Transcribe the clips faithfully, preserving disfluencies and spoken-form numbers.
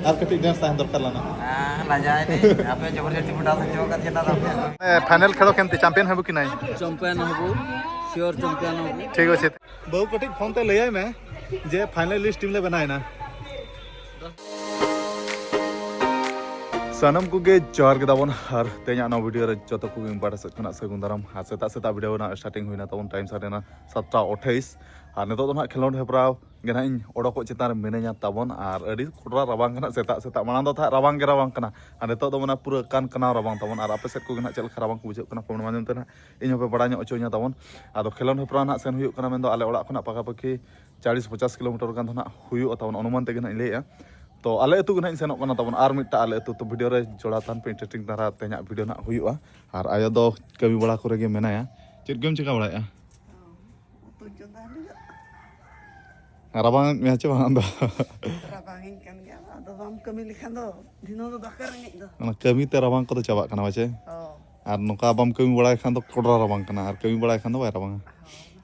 ᱟᱨ ᱠᱟᱹᱴᱤᱡ ᱰᱮᱱᱥ ᱛᱟᱦᱮᱱ ᱫᱚᱨᱠᱟᱨ ᱞᱮᱱᱟ᱾ ᱦᱮᱸ, ᱞᱟᱡᱟᱭ ᱱᱟᱹᱧ᱾ ᱟᱯᱮ ᱡᱚᱵᱚᱨ ᱡᱚᱥᱛᱤ ᱯᱮ ᱰᱟᱱᱥ ᱦᱚᱪᱚ ᱟᱠᱟᱫ ᱪᱮᱫᱟᱜ ᱫᱚ ᱟᱯᱮ ᱫᱚ? ᱮ, ᱯᱷᱟᱭᱱᱮᱞ ᱠᱷᱮᱞ ᱠᱷᱮᱱ ᱛᱮ ᱪᱟᱢᱯᱤᱭᱟᱱ ᱦᱚᱸᱵᱚ ᱠᱤᱱᱟᱭ᱾ ᱪᱟᱢᱯᱤᱭᱟᱱ ᱦᱚᱸᱵᱚ, ᱥᱤᱭᱳᱨ ᱪᱟᱢᱯᱤᱭᱟᱱ ᱦᱚᱸᱵᱚ᱾ ᱴᱷᱤᱠ ᱟᱪᱷᱮ᱾ ᱵᱟᱹᱵᱩ ᱠᱟᱹᱴᱤᱡ ᱯᱷᱳᱱ ᱛᱮ ᱞᱟᱹᱭᱟᱭ ᱢᱮ ᱡᱮ ᱯᱷᱟᱭᱱᱟᱞᱤᱥᱴ ᱴᱤᱢ ᱞᱮ ᱵᱮᱱᱟᱣ ᱮᱱᱟ᱾ ᱥᱟᱱᱟᱢ ᱠᱚᱜᱮ ᱡᱚᱦᱟᱨ ᱜᱮ ᱛᱟᱵᱚᱱ, ᱟᱨ ᱛᱮᱦᱮᱧᱟᱜ ᱱᱚᱣᱟ ᱵᱷᱤᱰᱤᱭᱳ ᱨᱮ ᱡᱚᱛᱚ ᱠᱚᱜᱮ ᱤᱧ ᱯᱟᱦᱴᱟ ᱥᱮᱫ ᱠᱷᱚᱱᱟᱜ ᱥᱟᱹᱜᱩᱱ ᱫᱟᱨᱟᱢ᱾ ᱟᱨ ᱥᱮᱛᱟᱜ ᱥᱮᱛᱟᱜ ᱵᱷᱤᱰᱤᱭᱳ ᱨᱮᱱᱟᱜ ᱥᱴᱟᱨᱴᱤᱝ ᱦᱩᱭᱱᱟ ᱛᱟᱵᱚᱱ ᱴᱟᱭᱤᱢ ᱥᱟᱰᱮᱱᱟ ᱥᱟᱛᱴᱟ ᱟᱴᱷᱟᱭᱤᱥ, ᱟᱨ ᱱᱤᱛᱚᱜ ᱫᱚ ᱱᱟᱦᱟᱜ ᱠᱷᱮᱞᱳᱰ ᱦᱮᱯᱨᱟᱣ ᱜᱮ ᱱᱟᱦᱟᱜ ᱤᱧ ᱚᱰᱚᱠᱚᱜ ᱪᱮᱛᱟᱱ ᱨᱮ ᱢᱤᱱᱟᱹᱧᱟ ᱛᱟᱵᱚᱱ, ᱟᱨ ᱟᱹᱰᱤ ᱠᱚᱰᱨᱟ ᱨᱟᱵᱟᱝ ᱠᱟᱱᱟ᱾ ᱥᱮᱛᱟᱜ ᱥᱮᱛᱟᱜ ᱢᱟᱲᱟᱝ ᱫᱚ ᱛᱟᱦᱮᱸᱫ ᱨᱟᱵᱟᱝ ᱜᱮ ᱨᱟᱵᱟᱝ ᱠᱟᱱᱟ, ᱟᱨ ᱱᱤᱛᱚᱜ ᱫᱚ ᱢᱟᱱᱮ ᱯᱩᱨᱟᱹ ᱠᱟᱱ ᱠᱟᱱᱟᱣ ᱨᱟᱵᱟᱝ ᱛᱟᱵᱚᱱ᱾ ᱟᱨ ᱟᱯᱮ ᱥᱮᱫ ᱠᱚᱜᱮ ᱱᱟᱦᱟᱜ ᱪᱮᱫ ᱞᱮᱠᱟ ᱨᱟᱵᱟᱝ ᱠᱚ ᱵᱩᱡᱷᱟᱹᱜ ᱠᱟᱱᱟ ᱠᱚᱢᱮᱱᱴ ᱢᱟᱫᱽᱫᱷᱚᱢ ᱛᱮ ᱱᱟᱦᱟᱜ ᱤᱧ ᱦᱚᱸᱯᱮ ᱵᱟᱲᱟᱭ ᱧᱚᱜ ᱦᱚᱪᱚᱧᱟ ᱛᱟᱵᱚᱱ᱾ ᱟᱫᱚ ᱠᱷᱮᱞᱳᱰ ᱦᱮᱯᱨᱟᱣ ᱱᱟᱦᱟᱜ ᱥᱮᱱ ᱦᱩᱭᱩᱜ ᱠᱟᱱᱟ, ᱢᱮᱱᱫᱚ ᱟᱞᱮ ᱚᱲᱟᱜ ᱠᱷᱚᱱᱟᱜ ᱯᱟᱠᱟ ᱯᱟᱠᱤ ᱪᱟᱞᱤᱥ ᱯᱚᱪᱟᱥ ᱠᱤᱞᱳᱢᱤᱴᱟᱨ ᱜᱟᱱ ᱫᱚ ᱱᱟᱦᱟᱜ ᱦᱩᱭᱩᱜᱼᱟ ᱛᱟᱵᱚᱱ, ᱚᱱᱩᱢᱟᱱ ᱛᱮᱜᱮ ᱱᱟᱦᱟᱜ ᱤᱧ ᱞᱟᱹᱭᱮᱫᱼᱟ᱾ ᱛᱚ ᱟᱞᱮ ᱟᱹᱛᱩ ᱜᱮ ᱱᱟᱦᱟᱜ ᱤᱧ ᱥᱮᱱᱚᱜ ᱠᱟᱱᱟ ᱛᱟᱵᱚᱱ, ᱟᱨ ᱢᱤᱫᱴᱟᱝ ᱟᱞᱮ ᱟᱹᱛᱩ᱾ ᱛᱚ ᱵᱷᱤᱰᱤᱭᱳ ᱨᱮ ᱡᱚᱲᱟᱣ ᱛᱟᱦᱮᱱ ᱯᱮ, ᱤᱱᱴᱟᱨᱮᱥᱴᱤᱝ ᱫᱷᱟᱨᱟ ᱛᱮᱦᱮᱧᱟᱜ ᱵᱷᱤᱰᱤᱭᱳ ᱱᱟᱦᱟᱜ ᱦᱩᱭᱩᱜᱼᱟ᱾ ᱟᱨ ᱟᱭᱳ ᱫᱚ ᱠᱟᱹᱢᱤ ᱵᱟᱲᱟ ᱠᱚᱨᱮ ᱜᱮ ᱢᱮᱱᱟᱭᱟ᱾ ᱪᱮᱫ ᱠᱚᱢ ᱪᱤᱠᱟ ᱵᱟᱲᱟᱭᱮᱫᱼᱟ? ᱩᱛᱩ ᱪᱚᱸᱫᱟ ᱦᱩᱭᱩᱜᱼᱟ᱾ ᱨᱟᱵᱟᱝ ᱮᱫ ᱢᱮᱭᱟ ᱪᱮ ᱵᱟᱝ ᱟᱫᱚ? ᱨᱟᱵᱟᱝ ᱤᱧ ᱠᱟᱱ ᱜᱮᱭᱟ, ᱟᱫᱚ ᱵᱟᱢ ᱠᱟᱹᱢᱤ ᱞᱮᱠᱷᱟᱱ ᱫᱚ ᱫᱷᱤᱱᱟᱹᱝ ᱫᱚ ᱫᱟᱠᱟ ᱨᱮᱸᱜᱮᱡ ᱫᱚ᱾ ᱚᱱᱟ ᱠᱟᱹᱢᱤ ᱛᱮ ᱨᱟᱵᱟᱝ ᱠᱚᱫᱚ ᱪᱟᱵᱟᱜ ᱠᱟᱱᱟ ᱵᱟᱪᱮ? ᱦᱚᱸ᱾ ᱟᱨ ᱱᱚᱝᱠᱟ ᱵᱟᱢ ᱠᱟᱹᱢᱤ ᱵᱟᱲᱟᱭ ᱠᱷᱟᱱ ᱫᱚ ᱠᱚᱰᱨᱟ ᱨᱟᱵᱟᱝ ᱠᱟᱱᱟ, ᱟᱨ ᱠᱟᱹᱢᱤ ᱵᱟᱲᱟᱭ ᱠᱷᱟᱱ ᱫᱚ ᱵᱟᱭ ᱨᱟᱵᱟᱝᱟ᱾ ᱦᱚᱸ᱾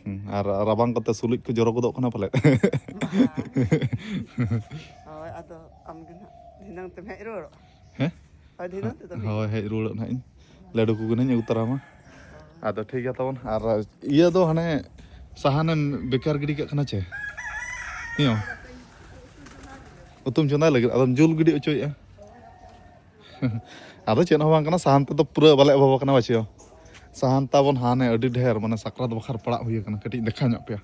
ᱦᱩᱸ, ᱟᱨ ᱨᱟᱵᱟᱝ ᱠᱚᱛᱮ ᱥᱩᱞᱩᱡ ᱠᱚ ᱡᱚᱨᱚ ᱜᱚᱫᱚᱜ ᱠᱟᱱᱟ ᱯᱟᱞᱮᱫ᱾ ᱦᱳᱭ, ᱟᱫᱚ ᱟᱢ ᱜᱮ ᱱᱟᱦᱟᱜ ᱫᱷᱤᱱᱟᱹᱝ ᱛᱮᱢ ᱦᱮᱡ ᱨᱩᱣᱟᱹᱲᱚᱜ? ᱦᱮᱸ? ᱦᱳᱭ, ᱫᱷᱤᱱᱟᱹᱝ ᱛᱮᱫᱚ ᱦᱤᱡᱩᱜ ᱦᱳᱭ, ᱢᱮ᱾ ᱦᱮᱡ ᱨᱩᱣᱟᱹᱲᱚᱜ ᱱᱟᱦᱟᱜ ᱤᱧ᱾ ᱞᱟᱹᱰᱩ ᱠᱚᱜᱮ ᱱᱟᱦᱟᱜ ᱤᱧ ᱟᱹᱜᱩ ᱛᱟᱨᱟᱢᱟ᱾ ᱟᱫᱚ ᱴᱷᱤᱠ ᱜᱮᱭᱟ ᱛᱟᱵᱚᱱ᱾ ᱟᱨ ᱤᱭᱟᱹ ᱫᱚ ᱦᱟᱱᱮ ᱥᱟᱦᱟᱱᱮᱢ ᱵᱮᱠᱟᱨ ᱜᱤᱰᱤ ᱠᱟᱜ ᱠᱟᱱᱟ ᱪᱮ? ᱦᱮᱸ᱾ ᱩᱛᱩᱢ ᱪᱚᱸᱫᱟᱭ ᱞᱟᱹᱜᱤᱫ ᱟᱫᱚᱢ ᱡᱩᱞ ᱜᱤᱰᱤ ᱦᱚᱪᱚᱭᱮᱫᱼᱟ᱾ ᱟᱫᱚ ᱪᱮᱫ ᱦᱚᱸ ᱵᱟᱝ ᱠᱟᱱᱟ, ᱥᱟᱦᱟᱱ ᱛᱮᱫᱚ ᱯᱩᱨᱟᱹ ᱵᱟᱞᱮ ᱚᱵᱷᱟᱵ ᱟᱠᱟᱱᱟ ᱵᱟᱪᱮ᱾ ᱥᱟᱦᱟᱱ ᱛᱟᱵᱚᱱ ᱦᱟᱱᱮ ᱟᱹᱰᱤ ᱰᱷᱮᱨ, ᱢᱟᱱᱮ ᱥᱟᱠᱨᱟᱛ ᱵᱟᱠᱷᱟᱨ ᱯᱟᱲᱟᱜ ᱦᱩᱭ ᱟᱠᱟᱱᱟ, ᱠᱟᱹᱴᱤᱡ ᱫᱮᱠᱷᱟ ᱧᱚᱜ ᱯᱮᱭᱟ᱾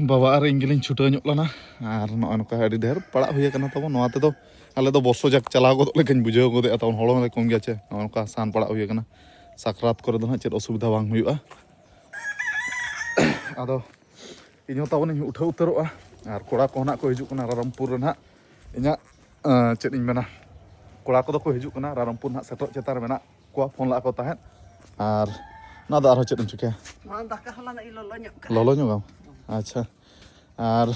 ᱵᱟᱵᱟ ᱟᱨ ᱤᱧ ᱜᱮᱞᱤᱧ ᱪᱷᱩᱴᱟᱹᱣ ᱧᱚᱜ ᱞᱮᱱᱟ᱾ ᱟᱨ ᱱᱚᱜᱼᱚᱭ ᱱᱚᱝᱠᱟ ᱟᱹᱰᱤ ᱰᱷᱮᱨ ᱯᱟᱲᱟᱜ ᱦᱩᱭ ᱟᱠᱟᱱᱟ ᱛᱟᱵᱚᱱ᱾ ᱱᱚᱣᱟ ᱛᱮᱫᱚ ᱟᱞᱮ ᱫᱚ ᱵᱚᱨᱥᱚ ᱡᱟᱠ ᱪᱟᱞᱟᱣ ᱜᱚᱫᱚᱜ ᱞᱮᱠᱟᱧ ᱵᱩᱡᱷᱟᱹᱣ ᱜᱚᱫᱮᱜᱼᱟ ᱛᱟᱵᱚᱱ, ᱦᱚᱲ ᱦᱚᱸᱞᱮ ᱠᱚᱢ ᱜᱮᱭᱟ ᱪᱮ᱾ ᱱᱚᱜᱼᱚᱭ ᱱᱚᱝᱠᱟ ᱥᱟᱦᱟᱱ ᱯᱟᱲᱟᱜ ᱦᱩᱭ ᱟᱠᱟᱱᱟ, ᱥᱟᱠᱨᱟᱛ ᱠᱚᱨᱮ ᱫᱚ ᱱᱟᱦᱟᱜ ᱪᱮᱫ ᱚᱥᱩᱵᱤᱫᱷᱟ ᱵᱟᱝ ᱦᱩᱭᱩᱜᱼᱟ᱾ ᱟᱫᱚ ᱤᱧ ᱦᱚᱸ ᱛᱟᱵᱚᱱᱤᱧ ᱩᱴᱷᱟᱹᱣ ᱩᱛᱟᱹᱨᱚᱜᱼᱟ᱾ ᱟᱨ ᱠᱚᱲᱟ ᱠᱚ ᱱᱟᱦᱟᱜ ᱠᱚ ᱦᱤᱡᱩᱜ ᱠᱟᱱᱟ ᱨᱟᱭᱨᱚᱝᱯᱩᱨ ᱨᱮ ᱱᱟᱦᱟᱜ᱾ ᱤᱧᱟᱹᱜ, ᱟᱸ, ᱪᱮᱫ ᱤᱧ ᱢᱮᱱᱟ, ᱠᱚᱲᱟ ᱠᱚᱫᱚ ᱠᱚ ᱦᱤᱡᱩᱜ ᱠᱟᱱᱟ ᱨᱟᱭᱨᱚᱝᱯᱩᱨ ᱱᱟᱦᱟᱜ, ᱥᱮᱴᱮᱨᱚᱜ ᱪᱮᱛᱟᱱ ᱨᱮ ᱢᱮᱱᱟᱜ ᱠᱚᱣᱟ, ᱯᱷᱳᱱ ᱞᱟᱜ ᱠᱚ ᱛᱟᱦᱮᱸᱫ᱾ ᱟᱨ ᱱᱚᱣᱟ ᱫᱚ ᱟᱨᱦᱚᱸ ᱪᱮᱫ ᱮᱢ ᱪᱤᱠᱟᱹᱭᱟ? ᱱᱚᱣᱟ ᱫᱟᱠᱟ ᱦᱚᱞᱟᱱᱟᱜ ᱤᱧ ᱞᱚᱞᱚ ᱧᱚᱜ ᱠᱟᱜᱼᱟ᱾ ᱞᱚᱞᱚ ᱧᱚᱜᱟᱢ? ᱟᱪᱪᱷᱟ᱾ ᱟᱨ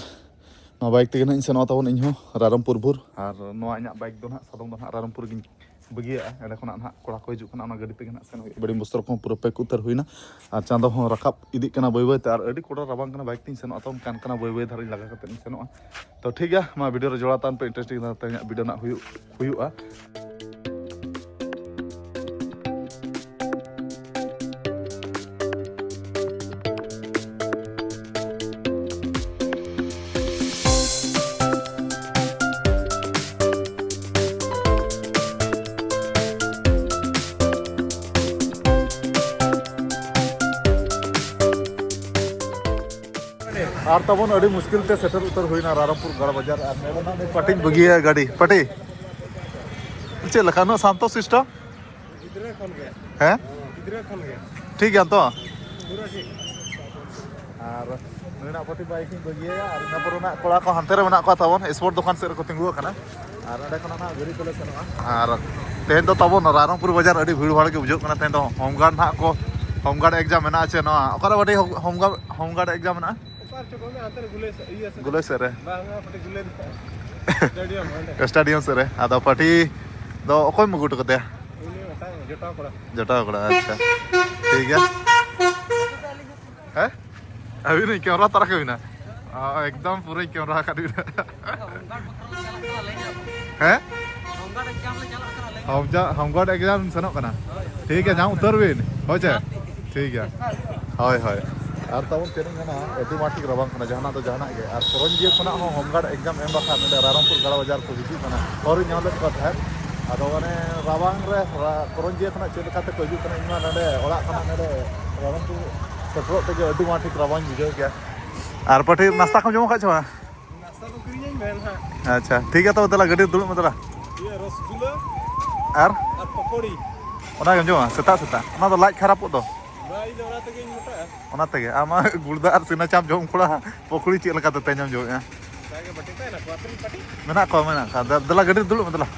ᱱᱚᱣᱟ ᱵᱟᱭᱤᱠ ᱛᱮᱜᱮ ᱱᱟᱦᱟᱜ ᱤᱧ ᱥᱮᱱᱚᱜᱼᱟ ᱛᱟᱵᱚᱱ ᱤᱧ ᱦᱚᱸ ᱨᱟᱭᱨᱚᱝᱯᱩᱨ ᱵᱷᱳᱨ᱾ ᱟᱨ ᱱᱚᱣᱟ ᱤᱧᱟᱹᱜ ᱵᱟᱭᱤᱠ ᱫᱚ ᱱᱟᱦᱟᱜ ᱥᱟᱫᱚᱢ ᱫᱚ ᱱᱟᱦᱟᱜ ᱨᱟᱭᱨᱚᱝᱯᱩᱨ ᱨᱮᱜᱤᱧ ᱵᱟᱹᱜᱤᱭᱟᱜᱼᱟ᱾ ᱮᱸᱰᱮ ᱠᱷᱚᱱᱟᱜ ᱱᱟᱦᱟᱜ ᱠᱚᱲᱟ ᱠᱚ ᱦᱤᱡᱩᱜ ᱠᱟᱱᱟ, ᱚᱱᱟ ᱜᱟᱹᱰᱤ ᱛᱮᱜᱮ ᱱᱟᱦᱟᱜ ᱥᱮᱱ ᱦᱩᱭᱩᱜᱼᱟ᱾ ᱵᱮᱰᱤ ᱵᱚᱥᱛᱨᱚ ᱠᱚᱦᱚᱸ ᱯᱩᱨᱟᱹ ᱯᱮᱠ ᱩᱛᱟᱹᱨ ᱦᱩᱭᱱᱟ ᱟᱨ ᱪᱟᱸᱫᱚ ᱦᱚᱸ ᱨᱟᱠᱟᱵ ᱤᱫᱤᱜ ᱠᱟᱱᱟ ᱵᱟᱹᱭ ᱵᱟᱹᱭ ᱛᱮ᱾ ᱟᱨ ᱟᱹᱰᱤ ᱠᱚᱰᱟ ᱨᱟᱵᱟᱝ ᱠᱟᱱᱟ, ᱵᱟᱭᱤᱠ ᱛᱤᱧ ᱥᱮᱱᱚᱜᱼᱟ ᱛᱟᱵᱚᱱ ᱠᱟᱱ ᱠᱟᱱᱟ, ᱵᱟᱹᱭ ᱵᱟᱹᱭ ᱫᱷᱟᱨᱟᱧ ᱞᱟᱜᱟ ᱠᱟᱛᱮ ᱤᱧ ᱥᱮᱱᱚᱜᱼᱟ᱾ ᱛᱚ ᱴᱷᱤᱠ ᱜᱮᱭᱟ, ᱢᱟ ᱵᱷᱤᱰᱤᱭᱳ ᱨᱮ ᱡᱚᱲᱟᱣ ᱛᱟᱦᱮᱱ ᱯᱮ, ᱤᱱᱴᱟᱨᱮᱥᱴᱤᱝ ᱫᱷᱟᱨᱟ ᱛᱮᱦᱮᱧᱟᱜ ᱵᱷᱤᱰᱤᱭᱳ ᱱᱟᱦᱟᱜ ᱦᱩᱭᱩᱜ ᱦᱩᱭᱩᱜᱼᱟ᱾ ᱟᱨ ᱛᱟᱵᱚᱱ ᱟᱹᱰᱤ ᱢᱩᱥᱠᱤᱞ ᱛᱮ ᱥᱮᱴᱮᱨ ᱩᱛᱟᱹᱨ ᱦᱩᱭᱱᱟ ᱨᱟᱭᱨᱚᱝᱯᱩᱨ ᱜᱟᱲ ᱵᱟᱡᱟᱨ᱾ ᱟᱨ ᱱᱚᱰᱮ ᱱᱟᱜ ᱯᱟᱹᱴᱤᱧ ᱵᱟᱹᱜᱤᱭᱟ ᱜᱟᱹᱰᱤ᱾ ᱯᱟᱹᱴᱤ, ᱪᱮᱫ ᱞᱮᱠᱟ ᱩᱱᱟᱹᱜ ᱥᱟᱱᱛᱚ ᱥᱤᱥᱴᱚ? ᱜᱤᱫᱽᱨᱟᱹ ᱠᱷᱚᱱ ᱜᱮ᱾ ᱦᱮᱸ? ᱜᱤᱫᱽᱨᱟᱹ ᱠᱷᱚᱱ ᱜᱮ᱾ ᱴᱷᱤᱠ ᱜᱮᱭᱟ ᱛᱚ? ᱯᱩᱨᱟᱹ ᱴᱷᱤᱠ᱾ ᱟᱨ ᱱᱩᱭᱱᱟᱜ ᱯᱟᱹᱴᱤ ᱵᱟᱭᱤᱠ ᱤᱧ ᱵᱟᱹᱜᱤᱭᱟᱭᱟ᱾ ᱟᱨ ᱤᱱᱟᱹ ᱯᱚᱨᱮ ᱱᱟᱜ ᱠᱚᱲᱟ ᱠᱚ ᱦᱟᱱᱛᱮ ᱨᱮ ᱢᱮᱱᱟᱜ ᱠᱚᱣᱟ ᱛᱟᱵᱚᱱ, ᱥᱯᱳᱨᱴ ᱫᱚᱠᱟᱱ ᱥᱮᱫ ᱨᱮᱠᱚ ᱛᱤᱸᱜᱩ ᱟᱠᱟᱱᱟ᱾ ᱟᱨ ᱚᱸᱰᱮ ᱠᱷᱚᱱᱟᱜ ᱱᱟᱜ ᱜᱟᱹᱰᱤ ᱛᱮᱞᱮ ᱥᱮᱱᱚᱜᱼᱟ᱾ ᱟᱨ ᱛᱮᱦᱮᱧ ᱫᱚ ᱛᱟᱵᱚᱱ ᱨᱟᱭᱨᱚᱝᱯᱩᱨ ᱵᱟᱡᱟᱨ ᱟᱹᱰᱤ ᱵᱷᱤᱲ ᱵᱷᱟᱲ ᱜᱮ ᱵᱩᱡᱷᱟᱹᱜ ᱠᱟᱱᱟ᱾ ᱛᱮᱦᱮᱧ ᱫᱚ ᱦᱳᱢ ᱜᱟᱨᱰ ᱱᱟᱜ ᱠᱚ, ᱦᱳᱢ ᱜᱟᱨᱰ ᱮᱠᱡᱟᱢ ᱢᱮᱱᱟᱜᱼᱟ ᱪᱮ ᱱᱚᱣᱟ ᱚᱠᱟᱨᱮ ᱵᱟᱹᱴᱤ home guard, home guard exam ᱢᱮᱱᱟᱜᱼᱟ? ᱚᱠᱟ ᱨᱮᱪᱚ ᱠᱚ ᱢᱮᱱᱟ, ᱦᱟᱱᱛᱮ ᱨᱮ ᱜᱩᱞᱟᱹᱭ ᱥᱮᱫ, ᱤᱭᱟᱹ ᱥᱮᱫ ᱨᱮ᱾ ᱜᱩᱞᱟᱹᱭ ᱥᱮᱫ ᱨᱮ? ᱵᱟᱝᱟ, ᱯᱟᱹᱴᱤ ᱜᱩᱞᱟᱹᱭ ᱫᱚ᱾ ᱥᱴᱮᱰᱤᱭᱟᱢ ᱦᱟᱸᱰᱮ᱾ ᱥᱴᱮᱰᱤᱭᱟᱢ ᱥᱮᱫ ᱨᱮ᱾ ᱟᱫᱚ ᱯᱟᱹᱴᱤ ᱫᱚ ᱚᱠᱚᱭᱮᱢ ᱟᱹᱜᱩ ᱦᱚᱴᱚ ᱠᱟᱫᱮᱭᱟ? ᱩᱱᱤ ᱢᱤᱫᱴᱟᱝ ᱡᱚᱴᱟᱣ ᱠᱚᱲᱟ᱾ ᱡᱚᱴᱟᱣ ᱠᱚᱲᱟ, ᱟᱪᱪᱷᱟ᱾ ᱴᱷᱤᱠ ᱜᱮᱭᱟ᱾ ᱦᱮᱸ? ᱟᱹᱵᱤᱱ ᱠᱮᱢᱨᱟ ᱛᱟᱨᱟ ᱠᱟᱹᱵᱤᱱᱟ? ᱚ, ᱮᱠᱫᱚᱢ ᱯᱩᱨᱟᱹᱧ ᱠᱮᱢᱨᱟ ᱟᱠᱟᱫ ᱵᱤᱱᱟ᱾ ᱦᱮᱸ? ᱦᱳᱢ ᱜᱟ-, ᱦᱳᱢ ᱜᱟᱨᱰ ᱮᱠᱡᱟᱢ ᱥᱮᱱᱚᱜ ᱠᱟᱱᱟ? ᱴᱷᱤᱠ ᱜᱮᱭᱟ, ᱧᱟᱢ ᱩᱛᱟᱹᱨ ᱵᱤᱱ᱾ ᱦᱳᱭ ᱪᱮ? ᱴᱷᱤᱠ ᱜᱮᱭᱟ᱾ ᱦᱳᱭ, ᱦᱳᱭ᱾ ᱟᱨ ᱛᱟᱵᱚᱱ ᱪᱮᱫ ᱤᱧ ᱢᱮᱱᱟ, ᱟᱹᱰᱤ ᱢᱟᱨᱟᱝ ᱴᱷᱤᱠ ᱨᱟᱵᱟᱝ ᱠᱟᱱᱟ, ᱡᱟᱦᱟᱱᱟᱜ ᱫᱚ ᱡᱟᱦᱟᱱᱟᱜ ᱜᱮ᱾ ᱟᱨ ᱠᱚᱨᱚᱧᱡᱤᱭᱟᱹ ᱠᱷᱚᱱᱟᱜ ᱦᱚᱸ ᱦᱳᱢ ᱜᱟᱨᱰ ᱮᱠᱡᱟᱢ ᱮᱢ ᱵᱟᱠᱷᱨᱟ ᱱᱚᱰᱮ ᱨᱟᱭᱨᱚᱝᱯᱩᱨ ᱜᱟᱲ ᱵᱟᱡᱟᱨ ᱠᱚ ᱦᱤᱡᱩᱜ ᱠᱟᱱᱟ᱾ ᱦᱚᱨᱤᱧ ᱧᱟᱢ ᱞᱮᱫ ᱠᱚᱣᱟ ᱛᱟᱦᱮᱸᱫ᱾ ᱟᱫᱚ ᱢᱟᱱᱮ ᱨᱟᱵᱟᱝ ᱨᱮ ᱨᱟ-, ᱠᱚᱨᱚᱧᱡᱤᱭᱟᱹ ᱠᱷᱚᱱᱟᱜ ᱪᱮᱫ ᱞᱮᱠᱟᱛᱮ ᱠᱚ ᱦᱤᱡᱩᱜ ᱠᱟᱱᱟ, ᱤᱧ ᱢᱟ ᱱᱚᱰᱮ ᱚᱲᱟᱜ ᱠᱷᱚᱱᱟᱜ ᱱᱚᱰᱮ ᱨᱟᱭᱨᱚᱝᱯᱩᱨ ᱥᱮᱴᱮᱨᱚᱜ ᱛᱮᱜᱮ ᱟᱹᱰᱤ ᱢᱟᱨᱟᱝ ᱴᱷᱤᱠ ᱨᱟᱵᱟᱝ ᱵᱩᱡᱷᱟᱹᱣ ᱠᱮᱭᱟ᱾ ᱟᱨ ᱯᱟᱹᱴᱤ ᱱᱟᱥᱛᱟ ᱠᱚᱢ ᱡᱚᱢ ᱟᱠᱟᱫ ᱪᱮ ᱵᱟᱝ? ᱱᱟᱥᱛᱟ ᱫᱚ ᱠᱤᱨᱤᱧᱟᱹᱧ ᱢᱮ ᱱᱟᱦᱟᱜ᱾ ᱟᱪᱪᱷᱟ, ᱴᱷᱤᱠ ᱜᱮᱭᱟ, ᱛᱚᱵᱮ ᱫᱮᱞᱟ ᱜᱟᱹᱰᱤ ᱨᱮ ᱫᱩᱲᱩᱵ ᱢᱮ ᱫᱮᱞᱟ᱾ ᱤᱭᱟᱹ ᱨᱚᱥᱜᱩᱞᱟᱹ ᱟᱨ? ᱟᱨ ᱯᱚᱠᱳᱲᱤ᱾ ᱚᱱᱟ ᱜᱮᱢ ᱡᱚᱢᱟ ᱥᱮᱛᱟᱜ ᱥᱮᱛᱟᱜ? ᱚᱱᱟ ᱫᱚ ᱞᱟᱡ ᱠᱷᱟᱨᱟᱯᱚᱜ ᱫᱚ᱾ ᱵᱟᱝ, ᱤᱧ ᱫᱚ ᱚᱱᱟ ᱛᱮᱜᱮᱧ ᱢᱚᱴᱟᱜᱼᱟ᱾ ᱚᱱᱟ ᱛᱮᱜᱮ? ᱟᱢ ᱢᱟ ᱜᱩᱲᱫᱟᱹ ᱟᱨ ᱥᱤᱱᱟ ᱪᱟᱢ ᱡᱚᱢ ᱠᱚᱲᱟ, ᱯᱚᱠᱳᱲᱤ ᱪᱮᱫ ᱞᱮᱠᱟ ᱛᱮ ᱛᱮᱧ ᱮᱢ ᱡᱚᱢᱮᱜᱼᱟ? ᱚᱱᱠᱟ ᱜᱮ ᱯᱟᱹᱴᱤ ᱛᱟᱦᱮᱱᱟ, ᱠᱚ ᱟᱹᱛᱩ ᱨᱮᱱ ᱯᱟᱹᱴᱤ᱾ ᱢᱮᱱᱟᱜ ᱠᱚᱣᱟ, ᱢᱮᱱᱟᱜ ᱠᱚᱣᱟ᱾ ᱫᱮ-, ᱫᱮᱞᱟ ᱜᱟᱹᱰᱤ ᱨᱮ ᱫᱩᱲᱩᱵ ᱢᱮ ᱫᱮᱞᱟ᱾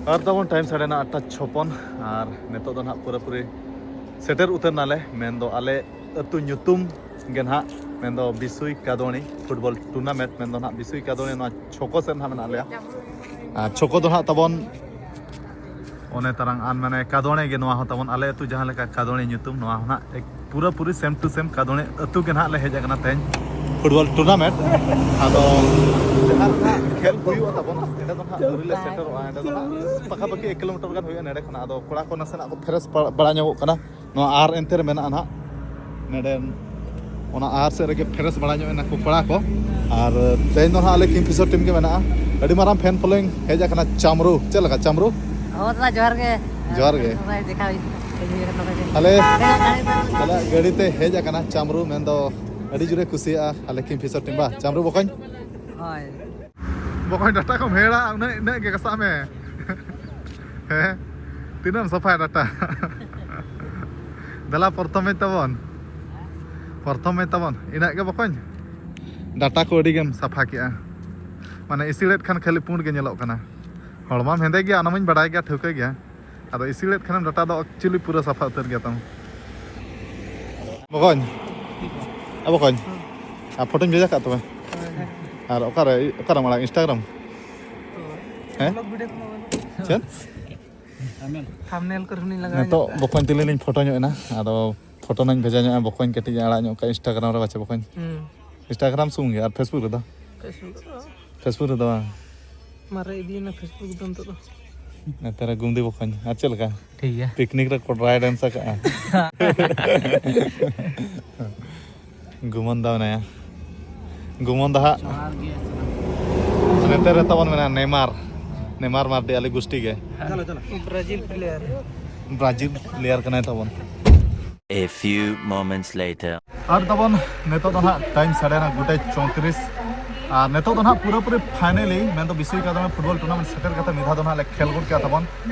ᱟᱨ ᱛᱟᱵᱚᱱ time ᱥᱟᱰᱮᱱᱟ ᱟᱴᱴᱟ ᱪᱷᱚᱯᱚᱱ, ᱟᱨ ᱱᱤᱛᱚᱜ ᱫᱚ ᱱᱟᱦᱟᱜ ᱯᱩᱨᱟᱹᱯᱩᱨᱤ ᱥᱮᱴᱮᱨ ᱩᱛᱟᱹᱨ ᱱᱟᱞᱮ, ᱢᱮᱱᱫᱚ ᱟᱞᱮ ᱟᱹᱛᱩ ᱧᱩᱛᱩᱢ ᱜᱮ ᱱᱟᱦᱟᱜ, ᱢᱮᱱᱫᱚ ᱵᱤᱥᱩᱭ ᱠᱟᱫᱚᱬᱤ football tournament, ᱢᱮᱱᱫᱚ ᱱᱟᱦᱟᱜ ᱵᱤᱥᱩᱭ ᱠᱟᱫᱚᱬᱤ ᱱᱚᱣᱟ ᱪᱷᱚᱠᱚ ᱥᱮᱫ ᱱᱟᱦᱟᱜ ᱢᱮᱱᱟᱜ ᱞᱮᱭᱟ᱾ ᱟᱨ ᱪᱷᱚᱠᱚ ᱫᱚ ᱱᱟᱦᱟᱜ ᱛᱟᱵᱚᱱ ᱚᱱᱮ ᱛᱟᱨᱟᱝ ᱟᱱ, ᱢᱟᱱᱮ ᱠᱟᱫᱚᱬᱮ ᱜᱮ ᱱᱚᱣᱟ ᱦᱚᱸ ᱛᱟᱵᱚᱱ, ᱟᱞᱮ ᱟᱹᱛᱩ ᱡᱟᱦᱟᱸ ᱞᱮᱠᱟ ᱠᱟᱫᱚᱬᱮ ᱧᱩᱛᱩᱢ, ᱱᱚᱣᱟ ᱦᱚᱸ ᱱᱟᱦᱟᱜ ᱮᱠ-, ᱯᱩᱨᱟᱹᱯᱩᱨᱤ same to same ᱠᱟᱫᱚᱬᱮ ᱟᱹᱛᱩ ᱜᱮ ᱱᱟᱦᱟᱜ ᱞᱮ ᱦᱮᱡ ᱟᱠᱟᱱᱟ ᱛᱮᱦᱮᱧ football tournament᱾ ᱟᱫᱚ ᱡᱟᱦᱟᱸ ᱨᱮ ᱱᱟᱦᱟᱜ ᱠᱷᱮᱞ ᱦᱩᱭᱩᱜᱼᱟ ᱛᱟᱵᱚᱱ, ᱚᱸᱰᱮ ᱫᱚ ᱱᱟᱦᱟᱜ ᱟᱹᱣᱨᱤ ᱞᱮ ᱥᱮᱴᱮᱨᱚᱜᱼᱟ᱾ ᱚᱸᱰᱮ ᱫᱚ ᱱᱟᱦᱟᱜ ᱯᱟᱠᱟᱯᱟᱠᱤ ᱮᱠ ᱠᱤᱞᱳᱢᱤᱴᱟᱨ ᱜᱟᱱ ᱦᱩᱭᱩᱜᱼᱟ ᱱᱚᱸᱰᱮ ᱠᱷᱚᱱᱟᱜ᱾ ᱟᱫᱚ ᱠᱚᱲᱟ ᱠᱚ ᱱᱟᱥᱮᱱᱟᱜ ᱠᱚ fresh ᱵᱟᱲᱟ ᱧᱚᱜᱚᱜ ᱠᱟᱱᱟ᱾ ᱱᱚᱣᱟ ᱟᱨ ᱮᱱᱛᱮ ᱨᱮ ᱢᱮᱱᱟᱜᱼᱟ ᱱᱟᱦᱟᱜ ᱱᱚᱰᱮ, ᱚᱱᱟ ᱟᱨ ᱥᱮᱫ ᱨᱮᱜᱮ fresh ᱵᱟᱲᱟ ᱧᱚᱜ ᱮᱱᱟ ᱠᱚ ᱠᱚᱲᱟ ᱠᱚ᱾ ᱟᱨ ᱛᱮᱦᱮᱧ ᱫᱚ ᱱᱟᱦᱟᱜ ᱟᱞᱮ Kingfisher team ᱜᱮ ᱢᱮᱱᱟᱜᱼᱟ᱾ ᱟᱹᱰᱤ ᱢᱟᱨᱟᱝ fan following ᱦᱮᱡ ᱟᱠᱟᱱᱟ ᱪᱟᱢᱨᱩ᱾ ᱪᱮᱫ ᱞᱮᱠᱟ ᱪᱟᱢᱨᱩ? ᱦᱚᱸ ᱫᱟᱫᱟ, ᱡᱚᱦᱟᱨ ᱜᱮ᱾ ᱡᱚᱦᱟᱨ ᱜᱮ᱾ ᱱᱚᱜᱼᱚᱭ ᱫᱮᱠᱷᱟ ᱦᱩᱭ ᱠᱟᱱᱟ᱾ ᱟᱞᱮ ᱟᱞᱮᱭᱟᱜ ᱜᱟᱹᱰᱤ ᱛᱮ ᱦᱮᱡ ᱟᱠᱟᱱᱟ ᱪᱟᱢᱨᱩ, ᱢᱮᱱᱫᱚ ᱟᱹᱰᱤ ᱡᱳᱨᱮ ᱠᱩᱥᱤᱭᱟᱜᱼᱟ ᱟᱞᱮ Kingfisher team ᱵᱟ᱾ ᱪᱟᱢᱨᱩ ᱵᱚᱠᱚᱧ? ᱦᱳᱭ᱾ ᱵᱚᱠᱚᱧ, data ᱠᱚᱢ ᱦᱮᱲᱟ, ᱩᱱᱟᱹᱜ, ᱤᱱᱟᱹᱜ ᱜᱮ ᱜᱷᱟᱥᱟᱜ ᱢᱮ᱾ ᱦᱮᱸ, ᱛᱤᱱᱟᱹᱜ ᱮᱢ ᱥᱟᱯᱷᱟᱭᱟ data? ᱫᱮᱞᱟ ᱯᱨᱚᱛᱷᱚᱢ ᱢᱮᱪ ᱛᱟᱵᱚᱱ, ᱯᱨᱚᱛᱷᱚᱢ ᱢᱮᱪ ᱛᱟᱵᱚᱱ, ᱤᱱᱟᱹᱜ ᱜᱮ ᱵᱚᱠᱚᱧ᱾ Data ᱠᱚ ᱟᱹᱰᱤ ᱜᱮᱢ ᱥᱟᱯᱷᱟ ᱠᱮᱜᱼᱟ, ᱢᱟᱱᱮ ᱤᱥᱤᱲᱮᱫ ᱠᱷᱟᱱ ᱠᱷᱟᱹᱞᱤ ᱯᱩᱸᱰ ᱜᱮ ᱧᱮᱞᱚᱜ ᱠᱟᱱᱟ᱾ ᱦᱚᱲᱢᱟᱢ ᱦᱮᱸᱫᱮ ᱜᱮᱭᱟ, ᱚᱱᱟ ᱢᱟᱧ ᱵᱟᱰᱟᱭ ᱜᱮᱭᱟ, ᱴᱷᱟᱹᱣᱠᱟᱹ ᱜᱮᱭᱟ᱾ ᱟᱫᱚ ᱤᱥᱤᱲᱮᱫ ᱠᱷᱟᱱᱮᱢ data ᱫᱚ actually ᱯᱩᱨᱟᱹ ᱥᱟᱯᱷᱟ ᱩᱛᱟᱹᱨ ᱜᱮᱭᱟ ᱛᱟᱢ᱾ ᱵᱚᱠᱚᱧ, ᱮ ᱵᱚᱠᱚᱧ, ᱟᱨ ᱯᱷᱳᱴᱳᱧ ᱵᱷᱮᱡᱟ ᱠᱟᱜ ᱛᱚᱵᱮ? ᱟᱨ ᱚᱠᱟᱨᱮ, ᱚᱠᱟᱨᱮᱢ ᱟᱲᱟᱜ, Instagram? ᱦᱮᱸ? ᱪᱮᱫ? Thumbnail ᱠᱚᱨᱮ ᱦᱚᱸᱞᱤᱧ ᱞᱟᱜᱟᱣ ᱱᱤᱛᱚᱜ ᱧᱚᱜ ᱠᱟᱜᱼᱟ᱾ ᱵᱚᱠᱚᱧ ᱛᱩᱞᱤᱧ ᱞᱤᱧ ᱯᱷᱳᱴᱳ ᱧᱚᱜ ᱮᱱᱟ, ᱟᱫᱚ ᱯᱷᱳᱴᱳ ᱱᱟᱧ ᱵᱷᱮᱡᱟ ᱧᱚᱜᱼᱟ ᱵᱚᱠᱚᱧ, ᱠᱟᱹᱴᱤᱡ ᱮ ᱟᱲᱟᱜ ᱧᱚᱜ ᱠᱟᱜᱼᱟ Instagram ᱨᱮ, ᱵᱟᱪᱮ ᱵᱚᱠᱚᱧ? ᱦᱩᱸ᱾ Instagram ᱥᱩᱢᱩᱝ ᱜᱮ ᱟᱨ Facebook ᱨᱮᱫᱚ? Facebook ᱨᱮᱫᱚ᱾ Facebook ᱨᱮᱫᱚ ᱵᱟᱝ? ᱢᱟᱨᱮ ᱤᱫᱤᱭᱮᱱᱟ Facebook ᱫᱚ ᱱᱤᱛᱚᱜ ᱫᱚ᱾ ᱱᱮᱛᱟᱨ ᱜᱩᱢᱫᱤ ᱵᱚᱠᱚᱧ, ᱟᱨ ᱪᱮᱫ ᱞᱮᱠᱟ? ᱴᱷᱤᱠ ᱜᱮᱭᱟ᱾ Picnic ᱨᱮ ᱠᱚᱰᱨᱟᱭ dance ᱟᱠᱟᱜᱼᱟ᱾ ᱜᱩᱢᱚᱱ ᱫᱟ ᱢᱮᱱᱟᱭᱟ᱾ ᱜᱩᱢᱚᱱ ᱫᱟ ᱦᱟᱸᱜ᱾ ᱡᱚᱦᱟᱨ ᱜᱮ ᱥᱟᱱᱟᱢ᱾ ᱱᱮᱛᱟᱨ ᱨᱮ ᱛᱟᱵᱚᱱ ᱢᱮᱱᱟᱭᱟ ᱱᱮᱭᱢᱟᱨ᱾ ᱱᱮᱭᱢᱟᱨ ᱢᱟᱨᱰᱤ ᱟᱞᱮ ᱜᱩᱥᱴᱤ ᱜᱮ᱾ Brazil player᱾ ᱵᱨᱟᱡᱤᱞ player ᱠᱟᱱᱟᱭ ᱛᱟᱵᱚᱱ᱾ A few moments later. ᱟᱨ ᱛᱟᱵᱚᱱ ᱱᱤᱛᱚᱜ ᱫᱚ ᱱᱟᱦᱟᱜ time ᱥᱟᱰᱮᱱᱟ ᱜᱚᱴᱟ ᱪᱳᱭᱛᱨᱤᱥ᱾ ᱟᱨ ᱱᱤᱛᱚᱜ ᱫᱚ ᱱᱟᱦᱟᱜ ᱯᱩᱨᱟᱹᱯᱩᱨᱤ finally, ᱢᱮᱱᱫᱚ ᱵᱤᱥᱩᱭ ᱠᱟᱫᱚᱬᱮ football tournament ᱥᱮᱴᱮᱨ ᱠᱟᱛᱮ ᱢᱤᱫ ᱫᱷᱟᱣ ᱫᱚ ᱱᱟᱦᱟᱜ ᱞᱮ ᱠᱷᱮᱞ ᱜᱚᱫ ᱠᱮᱜᱼᱟ ᱛᱟᱵᱚᱱ᱾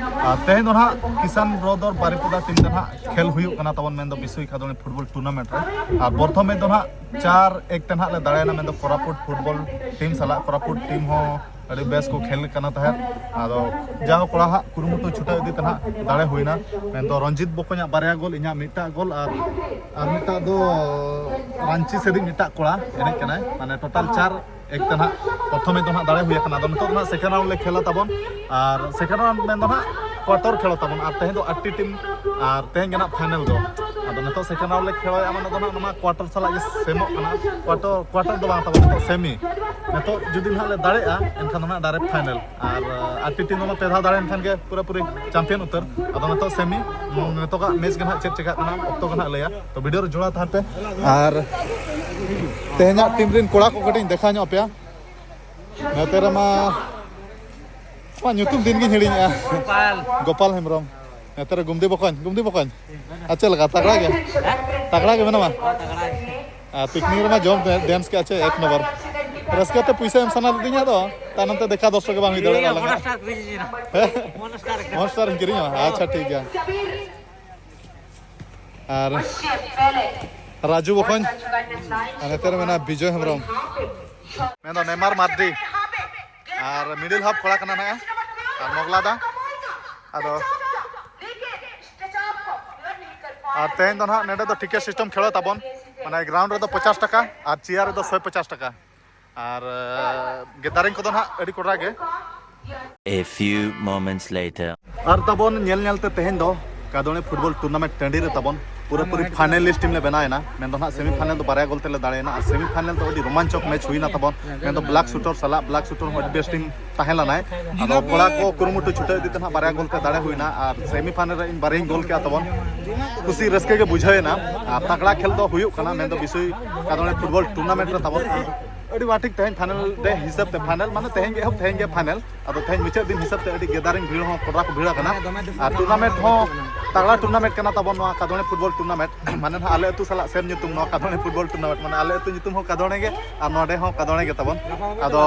ᱟᱨ ᱛᱮᱦᱮᱧ ᱫᱚ ᱱᱟᱦᱟᱜ ᱠᱤᱥᱟᱱ ᱵᱨᱚᱫᱚᱨ ᱵᱟᱨᱤᱯᱚᱫᱟ team ᱛᱮ ᱱᱟᱦᱟᱜ ᱠᱷᱮᱞ ᱦᱩᱭᱩᱜ ᱠᱟᱱᱟ ᱛᱟᱵᱚᱱ, ᱢᱮᱱᱫᱚ ᱵᱤᱥᱩᱭ ᱠᱟᱫᱚᱬᱮ football tournament ᱨᱮ᱾ ᱟᱨ ᱯᱨᱚᱛᱷᱚᱢ ᱢᱮᱪ ᱫᱚ ᱱᱟᱦᱟᱜ ᱪᱟᱨ ᱮᱠ ᱛᱮ ᱱᱟᱦᱟᱜ ᱞᱮ ᱫᱟᱲᱮᱭᱮᱱᱟ, ᱢᱮᱱᱫᱚ ᱠᱳᱨᱟᱯᱩᱴ football team ᱥᱟᱞᱟᱜ᱾ ᱠᱳᱨᱟᱯᱩᱴ team ᱦᱚᱸ ᱟᱹᱰᱤ ᱵᱮᱥ ᱠᱚ ᱠᱷᱮᱞ ᱠᱟᱱᱟ ᱛᱟᱦᱮᱸᱫ᱾ ᱟᱫᱚ ᱡᱟᱦᱳᱠ, ᱠᱚᱲᱟ ᱦᱟᱜ ᱠᱩᱨᱩᱢᱩᱴᱩ ᱪᱷᱩᱴᱟᱹᱣ ᱤᱫᱤ ᱛᱮ ᱱᱟᱦᱟᱜ ᱫᱟᱲᱮ ᱦᱩᱭᱱᱟ᱾ ᱢᱮᱱᱫᱚ ᱨᱚᱧᱡᱤᱛ ᱵᱚᱠᱚᱧᱟᱜ ᱵᱟᱨᱭᱟ ᱜᱳᱞ, ᱤᱧᱟᱹᱜ ᱢᱤᱫᱴᱟᱜ ᱜᱳᱞ, ᱟᱨ ᱟᱨ ᱢᱤᱫᱴᱟᱜ ᱫᱚ ᱨᱟᱧᱪᱤ ᱥᱮᱫᱤᱡ ᱢᱤᱫᱴᱟᱜ ᱠᱚᱲᱟ ᱮᱱᱮᱡ ᱠᱟᱱᱟᱭ᱾ ᱢᱟᱱᱮ ᱴᱳᱴᱟᱞ ᱪᱟᱨ ᱮᱠ ᱛᱮ ᱱᱟᱦᱟᱜ ᱯᱨᱚᱛᱷᱚᱢ ᱫᱚ ᱱᱟᱦᱟᱜ ᱫᱟᱲᱮ ᱦᱩᱭ ᱟᱠᱟᱱᱟ᱾ ᱟᱫᱚ ᱱᱤᱛᱚᱜ ᱫᱚ ᱱᱟᱦᱟᱜ ᱥᱮᱠᱮᱱᱰ ᱨᱟᱣᱩᱱᱰ ᱞᱮ ᱠᱷᱮᱞᱟ ᱛᱟᱵᱚᱱ, ᱟᱨ ᱥᱮᱠᱮᱱᱰ ᱨᱟᱣᱩᱱᱰ ᱢᱮᱱᱫᱚ ᱱᱟᱦᱟᱜ ᱠᱚᱣᱟᱴᱟᱨ ᱠᱷᱮᱞᱚᱜ ᱛᱟᱵᱚᱱ᱾ ᱟᱨ ᱛᱮᱦᱮᱧ ᱫᱚ ᱟᱴᱴᱤ ᱴᱤᱢ, ᱟᱨ ᱛᱮᱦᱮᱧ ᱜᱮ ᱱᱟᱦᱟᱜ ᱯᱷᱟᱭᱱᱮᱞ ᱫᱚ᱾ ᱟᱫᱚ ᱱᱤᱛᱚᱜ ᱥᱮᱠᱮᱱᱰ ᱨᱟᱣᱩᱱᱰ ᱞᱮ ᱠᱷᱮᱞᱚᱜᱼᱟ, ᱢᱟᱱᱮ ᱫᱚ ᱱᱟᱦᱟᱜ ᱱᱚᱣᱟ ᱠᱚᱣᱟᱴᱟᱨ ᱥᱟᱞᱟᱜ ᱜᱮ ᱥᱮᱢᱚᱜ ᱠᱟᱱᱟ᱾ ᱠᱚᱣᱟᱴᱟᱨ, ᱠᱚᱣᱟᱴᱟᱨ ᱫᱚ ᱵᱟᱝ ᱛᱟᱵᱚᱱ, ᱱᱤᱛᱚᱜ ᱥᱮᱢᱤ᱾ ᱱᱤᱛᱚᱜ ᱡᱩᱫᱤ ᱱᱟᱦᱟᱜ ᱞᱮ ᱫᱟᱲᱮᱭᱟᱜᱼᱟ, ᱮᱱᱠᱷᱟᱱ ᱫᱚ ᱱᱟᱦᱟᱜ ᱰᱟᱭᱨᱮᱠᱴ ᱯᱷᱟᱭᱱᱮᱞ᱾ ᱟᱨ ᱟᱴᱴᱤ ᱴᱤᱢ ᱫᱚ ᱯᱮ ᱫᱷᱟᱣ ᱫᱟᱲᱮᱭᱮᱱ ᱠᱷᱟᱱ ᱜᱮ ᱯᱩᱨᱟᱹᱯᱩᱨᱤ ᱪᱟᱢᱯᱤᱭᱟᱱ ᱩᱛᱟᱹᱨ᱾ ᱟᱫᱚ ᱱᱤᱛᱚᱜ ᱥᱮᱢᱤ, ᱱᱤᱛᱚᱜᱟᱜ ᱢᱮᱪ ᱜᱮ ᱱᱟᱦᱟᱜ ᱪᱮᱫ ᱪᱮᱠᱟᱜ ᱠᱟᱱᱟ, ᱚᱠᱛᱚ ᱜᱮ ᱱᱟᱦᱟᱜ ᱞᱟᱹᱭᱟ᱾ ᱛᱚ ᱵᱷᱤᱰᱤᱭᱳ ᱨᱮ ᱡᱚᱲᱟᱣ ᱛᱟᱦᱮᱱ ᱯᱮ᱾ ᱟᱨ ᱛᱮᱦᱮᱧᱟᱜ ᱴᱤᱢ ᱨᱮᱱ ᱠᱚᱲᱟ ᱠᱚ ᱠᱟᱹᱴᱤᱡ ᱤᱧ ᱫᱮᱠᱷᱟᱣ ᱧᱚᱜ ᱟᱯᱮᱭᱟ᱾ ᱱᱚᱛᱮ ᱨᱮᱢᱟ, ᱟᱢᱟᱜ ᱧᱩᱛᱩᱢ ᱫᱤᱱ ᱜᱤᱧ ᱦᱤᱲᱤᱧᱮᱜᱼᱟ᱾ ᱜᱳᱯᱟᱞ᱾ ᱜᱳᱯᱟᱞ ᱦᱮᱢᱵᱨᱚᱢ᱾ ᱱᱚᱛᱮ ᱨᱮ ᱜᱩᱢᱫᱤ ᱵᱚᱠᱚᱧ, ᱜᱩᱢᱫᱤ ᱵᱚᱠᱚᱧ᱾ ᱟᱨ ᱪᱮᱫ ᱞᱮᱠᱟ, ᱛᱟᱜᱲᱟ ᱜᱮ? ᱛᱟᱜᱲᱟ ᱜᱮ ᱢᱮᱱᱟᱢᱟ? ᱦᱳᱭ, ᱛᱟᱜᱲᱟ ᱜᱮ᱾ ᱟᱨ ᱯᱤᱠᱱᱤᱠ ᱨᱮᱢᱟ ᱡᱚᱢ ᱰᱮᱱᱥ ᱠᱮᱫᱼᱟ ᱪᱮ, ᱮᱠ ᱱᱚᱢᱵᱚᱨ᱾ ᱨᱟᱹᱥᱠᱟᱹ ᱛᱮ ᱯᱩᱭᱥᱟᱹ ᱮᱢ ᱥᱟᱱᱟ ᱞᱤᱫᱤᱧᱟ, ᱟᱫᱚ ᱛᱟᱭᱱᱚᱢ ᱛᱮ ᱫᱮᱠᱷᱟ ᱫᱚᱨᱥᱚᱠ ᱜᱮ ᱵᱟᱝ ᱦᱩᱭ ᱫᱟᱲᱮᱭᱟᱜ ᱞᱟᱝᱟ᱾ ᱦᱮᱸ? ᱢᱚᱱᱥᱴᱟᱨ ᱤᱧ ᱠᱤᱨᱤᱧᱟ᱾ ᱟᱪᱪᱷᱟ, ᱴᱷᱤᱠ ᱜᱮᱭᱟ᱾ ᱟᱨ ᱨᱟᱡᱩ ᱵᱚᱠᱚᱧ, ᱟᱨ ᱱᱚᱛᱮ ᱨᱮ ᱢᱮᱱᱟᱜᱼᱟ ᱵᱤᱡᱚᱭ ᱦᱮᱢᱵᱨᱚᱢ᱾ ᱢᱮᱱᱫᱚ ᱱᱮᱢᱟᱨ ᱢᱟᱨᱰᱤ᱾ ᱟᱨ ᱢᱤᱰᱤᱞ ᱦᱟᱯ ᱠᱚᱲᱟ ᱠᱟᱱᱟ ᱱᱟᱦᱟᱜ, ᱟᱨ ᱢᱚᱜᱽᱞᱟ ᱫᱟ᱾ ᱟᱫᱚ ᱟᱨ ᱛᱮᱦᱮᱧ ᱫᱚ ᱱᱟᱦᱟᱜ ᱱᱚᱰᱮ ᱫᱚ ᱴᱤᱠᱤᱴ ᱥᱤᱥᱴᱮᱢ ᱠᱷᱮᱞᱚᱜ ᱛᱟᱵᱚᱱ, ᱢᱟᱱᱮ ᱜᱨᱟᱣᱩᱱᱰ ᱨᱮᱫᱚ ᱯᱚᱪᱟᱥ ᱴᱟᱠᱟ ᱟᱨ ᱪᱮᱭᱟᱨ ᱨᱮᱫᱚ ᱥᱚᱭ ᱯᱚᱪᱟᱥ ᱴᱟᱠᱟ᱾ ᱟᱨ ᱜᱮᱫᱟᱨᱤᱝ ᱠᱚᱫᱚ ᱱᱟᱦᱟᱜ ᱟᱹᱰᱤ ᱠᱚᱰᱨᱟ ᱜᱮ᱾ A few moments later. ᱟᱨ ᱛᱟᱵᱚᱱ ᱧᱮᱞ ᱧᱮᱞ ᱛᱮ ᱛᱮᱦᱮᱧ ᱫᱚ ᱠᱟᱫᱚᱬᱮ ᱯᱷᱩᱴᱵᱚᱞ ᱴᱩᱨᱱᱟᱢᱮᱱᱴ ᱴᱟᱺᱰᱤ ᱨᱮ ᱛᱟᱵᱚᱱ ᱯᱩᱨᱟᱹᱯᱩᱨᱤ ᱯᱷᱟᱭᱱᱟᱞᱤᱥᱴ ᱴᱤᱢ ᱞᱮ ᱵᱮᱱᱟᱣ ᱮᱱᱟ᱾ ᱢᱮᱱᱫᱚ ᱱᱟᱦᱟᱜ ᱥᱮᱢᱤ ᱯᱷᱟᱭᱱᱟᱞ ᱫᱚ ᱵᱟᱨᱭᱟ ᱜᱳᱞ ᱛᱮᱞᱮ ᱫᱟᱲᱮᱭᱮᱱᱟ, ᱟᱨ ᱥᱮᱢᱤ ᱯᱷᱟᱭᱱᱟᱞ ᱫᱚ ᱟᱹᱰᱤ ᱨᱳᱢᱟᱧᱪᱚᱠ ᱢᱮᱪ ᱦᱩᱭᱱᱟ ᱛᱟᱵᱚᱱ᱾ ᱢᱮᱱᱫᱚ ᱵᱞᱟᱠ ᱥᱩᱴᱚᱨ ᱥᱟᱞᱟᱜ, ᱵᱞᱟᱠ ᱥᱩᱴᱚᱨ ᱦᱚᱸ ᱟᱹᱰᱤ ᱵᱮᱥ ᱴᱤᱢ ᱛᱟᱦᱮᱸ ᱞᱮᱱᱟᱭ᱾ ᱟᱫᱚ ᱠᱚᱲᱟ ᱠᱚ ᱠᱩᱨᱩᱢᱩᱴᱩ ᱪᱷᱩᱴᱟᱹᱣ ᱤᱫᱤ ᱛᱮ ᱱᱟᱦᱟᱜ ᱵᱟᱨᱭᱟ ᱜᱳᱞ ᱛᱮ ᱫᱟᱲᱮ ᱦᱩᱭᱱᱟ, ᱟᱨ ᱥᱮᱢᱤ ᱯᱷᱟᱭᱱᱟᱞ ᱨᱮ ᱤᱧ ᱵᱟᱨᱭᱟᱧ ᱜᱳᱞ ᱠᱮᱜᱼᱟ ᱛᱟᱵᱚᱱ᱾ ᱠᱩᱥᱤ ᱨᱟᱹᱥᱠᱟᱹ ᱜᱮ ᱵᱩᱡᱷᱟᱹᱣ ᱮᱱᱟ᱾ ᱟᱨ ᱛᱟᱜᱲᱟ ᱠᱷᱮᱞ ᱫᱚ ᱦᱩᱭᱩᱜ ᱠᱟᱱᱟ, ᱢᱮᱱᱫᱚ ᱵᱤᱥᱚᱭ ᱠᱟᱫᱚᱬᱮ ᱯᱷᱩᱴᱵᱚᱞ ᱴᱩᱨᱱᱟᱢᱮᱱᱴ ᱨᱮ ᱛᱟᱵᱚᱱ᱾ ᱟᱹᱰᱤ ᱵᱟᱝ ᱴᱷᱤᱠ, ᱛᱮᱦᱮᱧ ᱯᱷᱟᱭᱱᱟᱞ ᱰᱮ ᱦᱤᱥᱟᱹᱵ ᱛᱮ, ᱯᱷᱟᱭᱱᱟᱞ ᱢᱟᱱᱮ ᱛᱮᱦᱮᱧ ᱜᱮ ᱮᱦᱚᱵ, ᱛᱮᱦᱮᱧ ᱜᱮ ᱯᱷᱟᱭᱱᱟᱞ᱾ ᱟᱫᱚ ᱛᱮᱦᱮᱧ ᱢᱩᱪᱟᱹᱫ ᱫᱤᱱ ᱦᱤᱥᱟᱹᱵ ᱛᱮ ᱟᱹᱰᱤ ᱜᱮᱫᱟᱨᱤᱝ ᱵᱷᱤᱲ ᱦᱚᱸ, ᱠᱚᱲᱟ ᱠᱚ ᱵᱷᱤᱲ ᱟᱠᱟᱱᱟ᱾ ᱟᱨ ᱴᱩᱨᱱᱟᱢᱮᱱᱴ ᱦᱚᱸ ᱛᱟᱜᱲᱟ ᱴᱩᱨᱱᱟᱢᱮᱱᱴ ᱠᱟᱱᱟ ᱛᱟᱵᱚᱱ ᱱᱚᱣᱟ ᱠᱟᱫᱚᱬᱮ ᱯᱷᱩᱴᱵᱚᱞ ᱴᱩᱨᱱᱟᱢᱮᱱᱴ᱾ ᱢᱟᱱᱮ ᱱᱟᱦᱟᱜ ᱟᱞᱮ ᱟᱹᱛᱩ ᱥᱟᱞᱟᱜ ᱥᱮᱢ ᱧᱩᱛᱩᱢ, ᱱᱚᱣᱟ ᱠᱟᱫᱚᱬᱮ ᱯᱷᱩᱴᱵᱚᱞ ᱴᱩᱨᱱᱟᱢᱮᱱᱴ᱾ ᱢᱟᱱᱮ ᱟᱞᱮ ᱟᱹᱛᱩ ᱧᱩᱛᱩᱢ ᱦᱚᱸ ᱠᱟᱫᱚᱬᱮ ᱜᱮ ᱟᱨ ᱱᱚᱰᱮ ᱦᱚᱸ ᱠᱟᱫᱚᱬᱮ ᱜᱮ ᱛᱟᱵᱚᱱ᱾ ᱟᱫᱚ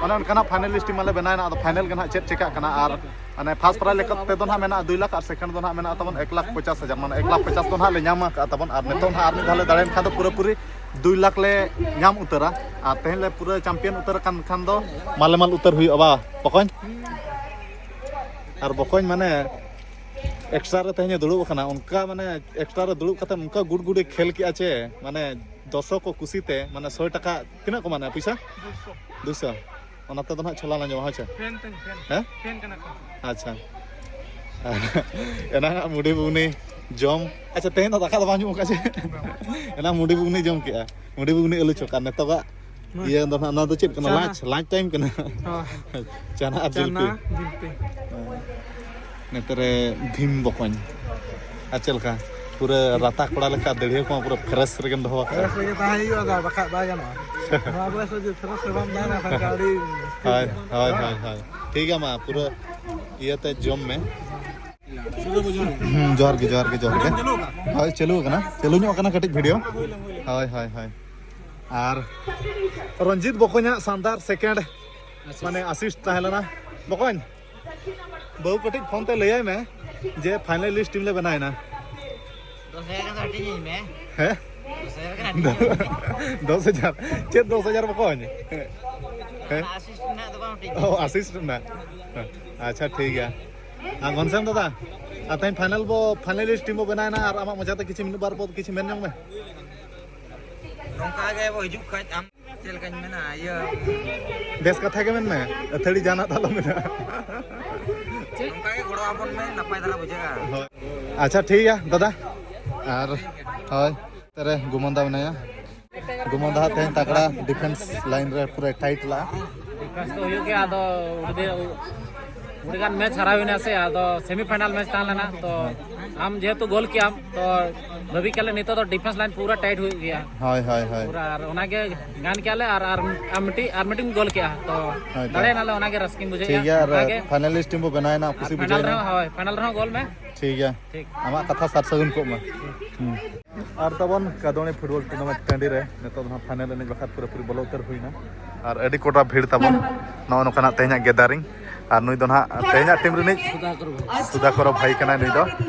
ᱚᱱᱮ ᱚᱱᱠᱟᱱᱟᱜ ᱯᱷᱟᱭᱱᱮᱞ ᱞᱤᱥᱴ ᱢᱟᱞᱮ ᱵᱮᱱᱟᱣ ᱮᱱᱟ᱾ ᱟᱫᱚ ᱯᱷᱟᱭᱱᱮᱞ ᱜᱮ ᱱᱟᱦᱟᱜ ᱪᱮᱫ ᱪᱮᱠᱟᱜ ᱠᱟᱱᱟ᱾ ᱟᱨ ᱢᱟᱱᱮ ᱯᱷᱟᱥᱴ ᱯᱨᱟᱭᱤᱡᱽ ᱞᱮᱠᱟ ᱛᱮᱫᱚ ᱱᱟᱦᱟᱜ ᱢᱮᱱᱟᱜᱼᱟ ᱫᱩᱭ ᱞᱟᱠᱷ ᱟᱨ ᱥᱮᱠᱮᱱᱰ ᱫᱚ ᱱᱟᱦᱟᱜ ᱢᱮᱱᱟᱜᱼᱟ ᱛᱟᱵᱚᱱ ᱮᱠ ᱞᱟᱠᱷ ᱯᱚᱪᱟᱥ ᱦᱟᱡᱟᱨ᱾ ᱢᱟᱱᱮ ᱮᱠ ᱞᱟᱠᱷ ᱯᱚᱪᱟᱥ ᱫᱚ ᱱᱟᱦᱟᱜ ᱞᱮ ᱧᱟᱢ ᱟᱠᱟᱫ ᱛᱟᱵᱚᱱ᱾ ᱟᱨ ᱱᱤᱛᱚᱜ ᱱᱟᱦᱟᱜ ᱟᱨ ᱢᱤᱫ ᱫᱷᱟᱣ ᱞᱮ ᱫᱟᱲᱮᱭᱮᱱ ᱠᱷᱟᱱ ᱫᱚ ᱯᱩᱨᱟᱹᱯᱩᱨᱤ ᱫᱩᱭ ᱞᱟᱠᱷ ᱞᱮ ᱧᱟᱢ ᱩᱛᱟᱹᱨᱟ᱾ ᱟᱨ ᱛᱮᱦᱮᱧ ᱞᱮ ᱯᱩᱨᱟᱹ ᱪᱟᱢᱯᱤᱭᱟᱱ ᱩᱛᱟᱹᱨ ᱟᱠᱟᱱ ᱠᱷᱟᱱ ᱫᱚ ᱢᱟᱞᱮ ᱢᱟᱞ ᱩᱛᱟᱹᱨ ᱦᱩᱭᱩᱜᱼᱟ ᱵᱟ ᱵᱚᱠᱚᱧ? ᱟᱨ ᱵᱚᱠᱚᱧ ᱢᱟᱱᱮ ᱮᱠᱥᱴᱨᱟ ᱨᱮ ᱛᱮᱦᱮᱧ ᱮ ᱫᱩᱲᱩᱵ ᱟᱠᱟᱱᱟ, ᱚᱱᱠᱟ ᱢᱟᱱᱮ ᱮᱠᱥᱴᱨᱟ ᱨᱮ ᱫᱩᱲᱩᱵ ᱠᱟᱛᱮ ᱚᱱᱠᱟ ᱜᱩᱰ ᱜᱩᱰᱮ ᱠᱷᱮᱞ ᱠᱮᱜᱼᱟ ᱪᱮ, ᱢᱟᱱᱮ ᱫᱚᱨᱥᱚᱠ ᱠᱚ ᱠᱩᱥᱤᱛᱮ, ᱢᱟᱱᱮ ᱥᱚᱭ ᱴᱟᱠᱟ ᱛᱤᱱᱟᱹᱜ ᱠᱚ ᱢᱟᱱᱮ ᱯᱚᱭᱥᱟ? ᱫᱩᱥᱚ᱾ ᱚᱱᱟ ᱛᱮᱫᱚ ᱱᱟᱦᱟᱜ ᱪᱷᱚᱞᱟ ᱞᱟᱸᱡᱚᱢᱟ, ᱦᱳᱭ ᱥᱮ? ᱯᱷᱮᱱ ᱛᱟᱹᱧ, ᱯᱷᱮᱱ᱾ ᱦᱮᱸ? ᱯᱷᱮᱱ ᱠᱟᱱᱟ ᱠᱚ᱾ ᱟᱪᱪᱷᱟ᱾ ᱮᱱᱟᱝ ᱟᱜ ᱢᱩᱰᱤ ᱵᱩᱜᱽᱱᱤ ᱡᱚᱢ, ᱟᱪᱪᱷᱟ, ᱛᱮᱦᱮᱧ ᱫᱚ ᱫᱟᱠᱟ ᱫᱚ ᱵᱟᱝ ᱧᱩ ᱠᱟᱜᱼᱟ ᱪᱮ? ᱵᱟᱝ᱾ ᱮᱱᱟᱝ ᱢᱩᱰᱤ ᱵᱩᱜᱽᱱᱤ ᱡᱚᱢ ᱠᱮᱜᱼᱟ, ᱢᱩᱰᱤ ᱵᱩᱜᱽᱱᱤ ᱟᱹᱞᱩ ᱪᱚᱠᱟ᱾ ᱱᱤᱛᱚᱜᱟᱜ ᱦᱳᱭ᱾ ᱤᱭᱟᱹ ᱫᱚ ᱱᱟᱦᱟᱜ, ᱚᱱᱟ ᱫᱚ ᱪᱮᱫ ᱠᱟᱱᱟ? ᱪᱟᱱᱟ᱾ ᱞᱟᱧᱪ, ᱞᱟᱧᱪ ᱴᱟᱭᱤᱢ ᱠᱟᱱᱟ᱾ ᱦᱳᱭ᱾ ᱪᱟᱱᱟ ᱟᱨ ᱪᱟᱱᱟ, ᱡᱤᱞᱯᱤ᱾ ᱡᱤᱞᱯᱤ᱾ ᱱᱮᱛᱟᱨᱮ ᱵᱷᱤᱢ ᱵᱚᱠᱚᱧ᱾ ᱟᱨ ᱪᱮᱫ ᱞᱮᱠᱟ? ᱯᱩᱨᱟᱹ ᱨᱟᱛᱟ ᱠᱚᱲᱟ ᱞᱮᱠᱟ ᱫᱟᱹᱲᱦᱤᱭᱟᱹ ᱠᱚᱢᱟ ᱯᱩᱨᱟᱹ ᱯᱷᱨᱮᱥ ᱨᱮᱜᱮᱢ ᱫᱚᱦᱚ ᱠᱟᱜᱼᱟ᱾ ᱯᱷᱨᱮᱥ ᱨᱮᱜᱮ ᱛᱟᱦᱮᱸ ᱦᱩᱭᱩᱜᱼᱟ, ᱫᱟ, ᱵᱟᱠᱷᱟᱡ ᱵᱟᱭ ᱜᱟᱱᱚᱜᱼᱟ᱾ ᱱᱚᱣᱟ ᱠᱚᱨᱮ ᱥᱮ ᱡᱩᱫᱤ ᱯᱷᱨᱮᱥ ᱨᱮ ᱵᱟᱢ ᱛᱟᱦᱮᱱᱟ, ᱠᱷᱟᱱ ᱟᱹᱰᱤ ᱦᱳᱭ, ᱦᱳᱭ, ᱦᱳᱭ, ᱦᱳᱭ᱾ ᱴᱷᱤᱠ ᱜᱮᱭᱟ, ᱢᱟ ᱯᱩᱨᱟᱹ ᱤᱭᱟᱹᱛᱮ ᱡᱚᱢ ᱢᱮ᱾ ᱦᱩᱸ, ᱡᱚᱦᱟᱨ ᱜᱮ, ᱡᱚᱦᱟᱨ ᱜᱮ, ᱡᱚᱦᱟᱨ ᱜᱮ᱾ ᱦᱳᱭ, ᱪᱟᱹᱞᱩ ᱟᱠᱟᱱᱟ, ᱪᱟᱹᱞᱩ ᱧᱚᱜ ᱟᱠᱟᱱᱟ ᱠᱟᱹᱴᱤᱡ ᱵᱷᱤᱰᱤᱭᱳ᱾ ᱦᱳᱭ, ᱦᱳᱭ, ᱦᱳᱭ᱾ ᱟᱨ ᱨᱚᱧᱡᱤᱛ ᱵᱚᱠᱚᱧᱟᱜ ᱥᱟᱱᱫᱟᱨ ᱥᱮᱠᱮᱱᱰ, ᱢᱟᱱᱮ ᱟᱥᱤᱥᱴ ᱛᱟᱦᱮᱸ ᱞᱮᱱᱟ᱾ ᱵᱚᱠᱚᱧ, ᱵᱟᱹᱦᱩ ᱠᱟᱹᱴᱤᱡ ᱯᱷᱳᱱ ᱛᱮ ᱞᱟᱹᱭᱟᱭ ᱢᱮ ᱡᱮ ᱯᱷᱟᱭᱱᱟᱞᱤᱥᱴ ᱴᱤᱢ ᱞᱮ ᱵᱮᱱᱟᱣ ᱮᱱᱟ᱾ ᱫᱚᱥ ᱦᱟᱡᱟᱨ ᱠᱟᱛᱮ ᱦᱟᱹᱴᱤᱧ ᱟᱹᱧ ᱢᱮ᱾ ᱦᱮᱸ? ᱫᱚᱥ ᱦᱟᱡᱟᱨ ᱠᱟᱛᱮ ᱦᱟᱹᱴᱤᱧ ᱟᱹᱧ ᱢᱮ᱾ ᱫᱚᱥ ᱦᱟᱡᱟᱨ? ᱪᱮᱫ ᱫᱚᱥ ᱦᱟᱡᱟᱨ ᱵᱚᱠᱚᱧ? ᱦᱮᱸ? ᱚᱱᱟ ᱟᱥᱤᱥᱴ ᱨᱮᱱᱟᱜ ᱫᱚ ᱵᱟᱝ ᱦᱟᱹᱴᱤᱧ ᱚ, ᱟᱥᱤᱥᱴ ᱨᱮᱱᱟᱜ᱾ ᱟᱪᱪᱷᱟ, ᱴᱷᱤᱠ ᱜᱮᱭᱟ᱾ ᱟᱨ ᱜᱷᱚᱱᱥᱮᱢ ᱫᱟᱫᱟ, ᱟᱨ ᱛᱮᱦᱮᱧ ᱯᱷᱟᱭᱱᱟᱞ ᱵᱚ, ᱯᱷᱟᱭᱱᱟᱞᱤᱥᱴ ᱴᱤᱢ ᱵᱚ ᱵᱮᱱᱟᱣ ᱮᱱᱟ, ᱟᱨ ᱟᱢᱟᱜ ᱢᱚᱪᱟᱛᱮ ᱠᱤᱪᱷᱩ ᱢᱤᱫ ᱵᱟᱨ ᱯᱚᱫ ᱠᱤᱪᱷᱩ ᱢᱮᱱ ᱡᱚᱝ ᱢᱮ᱾ ᱱᱚᱝᱠᱟ ᱜᱮ ᱵᱚ ᱦᱤᱡᱩᱜ ᱠᱷᱟᱡ ᱟᱢ ᱪᱮᱫ ᱞᱮᱠᱟᱧ ᱢᱮᱱᱟ, ᱤᱭᱟᱹ, ᱵᱮᱥ ᱠᱟᱛᱷᱟ ᱜᱮ ᱢᱮᱱ ᱢᱮ, ᱟᱹᱛᱷᱟᱹᱲᱤ ᱡᱟᱦᱟᱱᱟᱜ ᱫᱚ ᱟᱞᱚ ᱢᱮᱱᱟ᱾ ᱱᱚᱝᱠᱟ ᱜᱮ ᱜᱚᱲᱚ ᱟᱵᱚᱱ ᱢᱮ, ᱱᱟᱯᱟᱭ ᱫᱷᱟᱨᱟ ᱵᱩᱡᱷᱟᱹᱜᱼᱟ᱾ ᱦᱳᱭ᱾ ᱟᱪᱪᱷᱟ, ᱴᱷᱤᱠ ᱜᱮᱭᱟ ᱫᱟᱫᱟ᱾ ᱟᱨ ᱦᱳᱭ, ᱛᱮᱨᱮ ᱜᱩᱢᱚᱱ ᱫᱟ ᱢᱮᱱᱟᱭᱟ᱾ ᱜᱩᱢᱚᱱ ᱫᱟ ᱦᱟᱸᱜ ᱛᱮᱦᱮᱧ ᱛᱟᱜᱲᱟ ᱰᱤᱯᱷᱮᱱᱥ ᱞᱟᱭᱤᱱ ᱨᱮ ᱯᱩᱨᱟᱹ ᱴᱟᱭᱤᱴ ᱞᱟᱜᱼᱟ᱾ ᱰᱤᱯᱷᱮᱱᱥ ᱫᱚ ᱦᱩᱭᱩᱜ ᱜᱮᱭᱟ, ᱟᱫᱚ ᱩᱰᱤ-, ᱩᱰᱤᱜᱟᱱ ᱢᱮᱪ ᱦᱟᱨᱟᱣ ᱦᱩᱭᱱᱟ ᱥᱮ, ᱟᱫᱚ ᱥᱮᱢᱤ ᱯᱷᱟᱭᱱᱟᱞ ᱢᱮᱪ ᱛᱟᱦᱮᱸ ᱞᱮᱱᱟ, ᱛᱚ ᱟᱢ ᱡᱮᱦᱮᱛᱩ ᱜᱳᱞ ᱠᱮᱜᱼᱟᱢ, ᱛᱚ ᱵᱷᱟᱹᱵᱤ ᱠᱟᱞᱮ ᱱᱤᱛᱚᱜ ᱫᱚ ᱰᱤᱯᱷᱮᱱᱥ ᱞᱟᱭᱤᱱ ᱯᱩᱨᱟᱹ ᱴᱟᱭᱤᱴ ᱦᱩᱭᱩᱜ ᱜᱮᱭᱟ᱾ ᱦᱳᱭ, ᱦᱳᱭ, ᱦᱳᱭ᱾ ᱯᱩᱨᱟᱹ ᱟᱨ ᱚᱱᱟᱜᱮ ᱜᱟᱱ ᱠᱮᱜᱼᱟ ᱞᱮ ᱟᱨ, ᱟᱨ, ᱟᱨ ᱢᱤᱫᱴᱤᱡ, ᱟᱨ ᱢᱤᱫᱴᱤᱡ ᱜᱳᱞ ᱠᱮᱜᱼᱟ, ᱛᱚ ᱦᱳᱭ, ᱛᱚ᱾ ᱫᱟᱲᱮᱭᱮᱱᱟᱞᱮ, ᱚᱱᱟᱜᱮ ᱨᱟᱹᱥᱠᱟᱹᱧ ᱵᱩᱡᱷᱟᱹᱣᱮᱫᱼᱟ᱾ ᱴᱷᱤᱠ ᱜᱮᱭᱟ, ᱟᱨ ᱚᱱᱟᱜᱮ᱾ ᱯᱷᱟᱭᱱᱟᱞᱤᱥᱴ ᱴᱤᱢ ᱵᱚ ᱵᱮᱱᱟᱣᱮᱱᱟ, ᱟᱨ ᱠᱩᱥᱤ ᱯᱷᱟᱭᱱᱟᱞ ᱵᱩᱡᱷᱟᱹᱣᱮᱱᱟ᱾ ᱨᱮᱦᱚᱸ, ᱦᱳᱭ, ᱯᱷᱟᱭᱱᱟᱞ ᱨᱮᱦᱚᱸ ᱜᱳᱞ ᱢᱮ᱾ ᱴᱷᱤᱠ ᱜᱮᱭᱟ᱾ ᱴᱷᱤᱠ᱾ ᱟᱢᱟᱜ ᱠᱟᱛᱷᱟ ᱥᱟᱨ ᱥᱟᱹᱜᱩᱱ ᱠᱚᱜ ᱢᱟ᱾ ᱦᱩᱸ᱾ ᱟᱨ ᱛᱟᱵᱚᱱ ᱠᱟᱫᱚᱬᱤ ᱯᱷᱩᱴᱵᱚᱞ ᱴᱩᱨᱱᱟᱢᱮᱱᱴ ᱴᱟᱺᱰᱤ ᱨᱮ ᱱᱤᱛᱚᱜ ᱫᱚ ᱦᱟᱸᱜ ᱯᱷᱟᱭᱱᱮᱞ ᱮᱱᱮᱡ ᱵᱟᱠᱷᱨᱟ ᱯᱩᱨᱟᱹᱯᱩᱨᱤ ᱵᱚᱞᱚ ᱩᱛᱟᱹᱨ ᱦᱩᱭᱱᱟ᱾ ᱟᱨ ᱟᱹᱰᱤ ᱠᱚᱰᱟ ᱵᱷᱤᱲ ᱛᱟᱵᱚᱱ ᱱᱚᱜᱼᱚ ᱱᱚᱝᱠᱟᱱᱟᱜ ᱛᱮᱦᱮᱧᱟᱜ ᱜᱮᱫᱟᱨᱤᱝ᱾ ᱟᱨ ᱱᱩᱭ ᱫᱚ ᱱᱟᱦᱟᱜ ᱛᱮᱦᱮᱧᱟᱜ ᱴᱤᱢ ᱨᱤᱱᱤᱡ ᱥᱩᱫᱷᱟᱠᱚᱨ ᱵᱷᱟᱭ᱾ ᱥᱩᱫᱷᱟᱠᱚᱨ ᱵᱷᱟᱭ ᱠᱟᱱᱟᱭ ᱱᱩᱭ ᱫᱚ᱾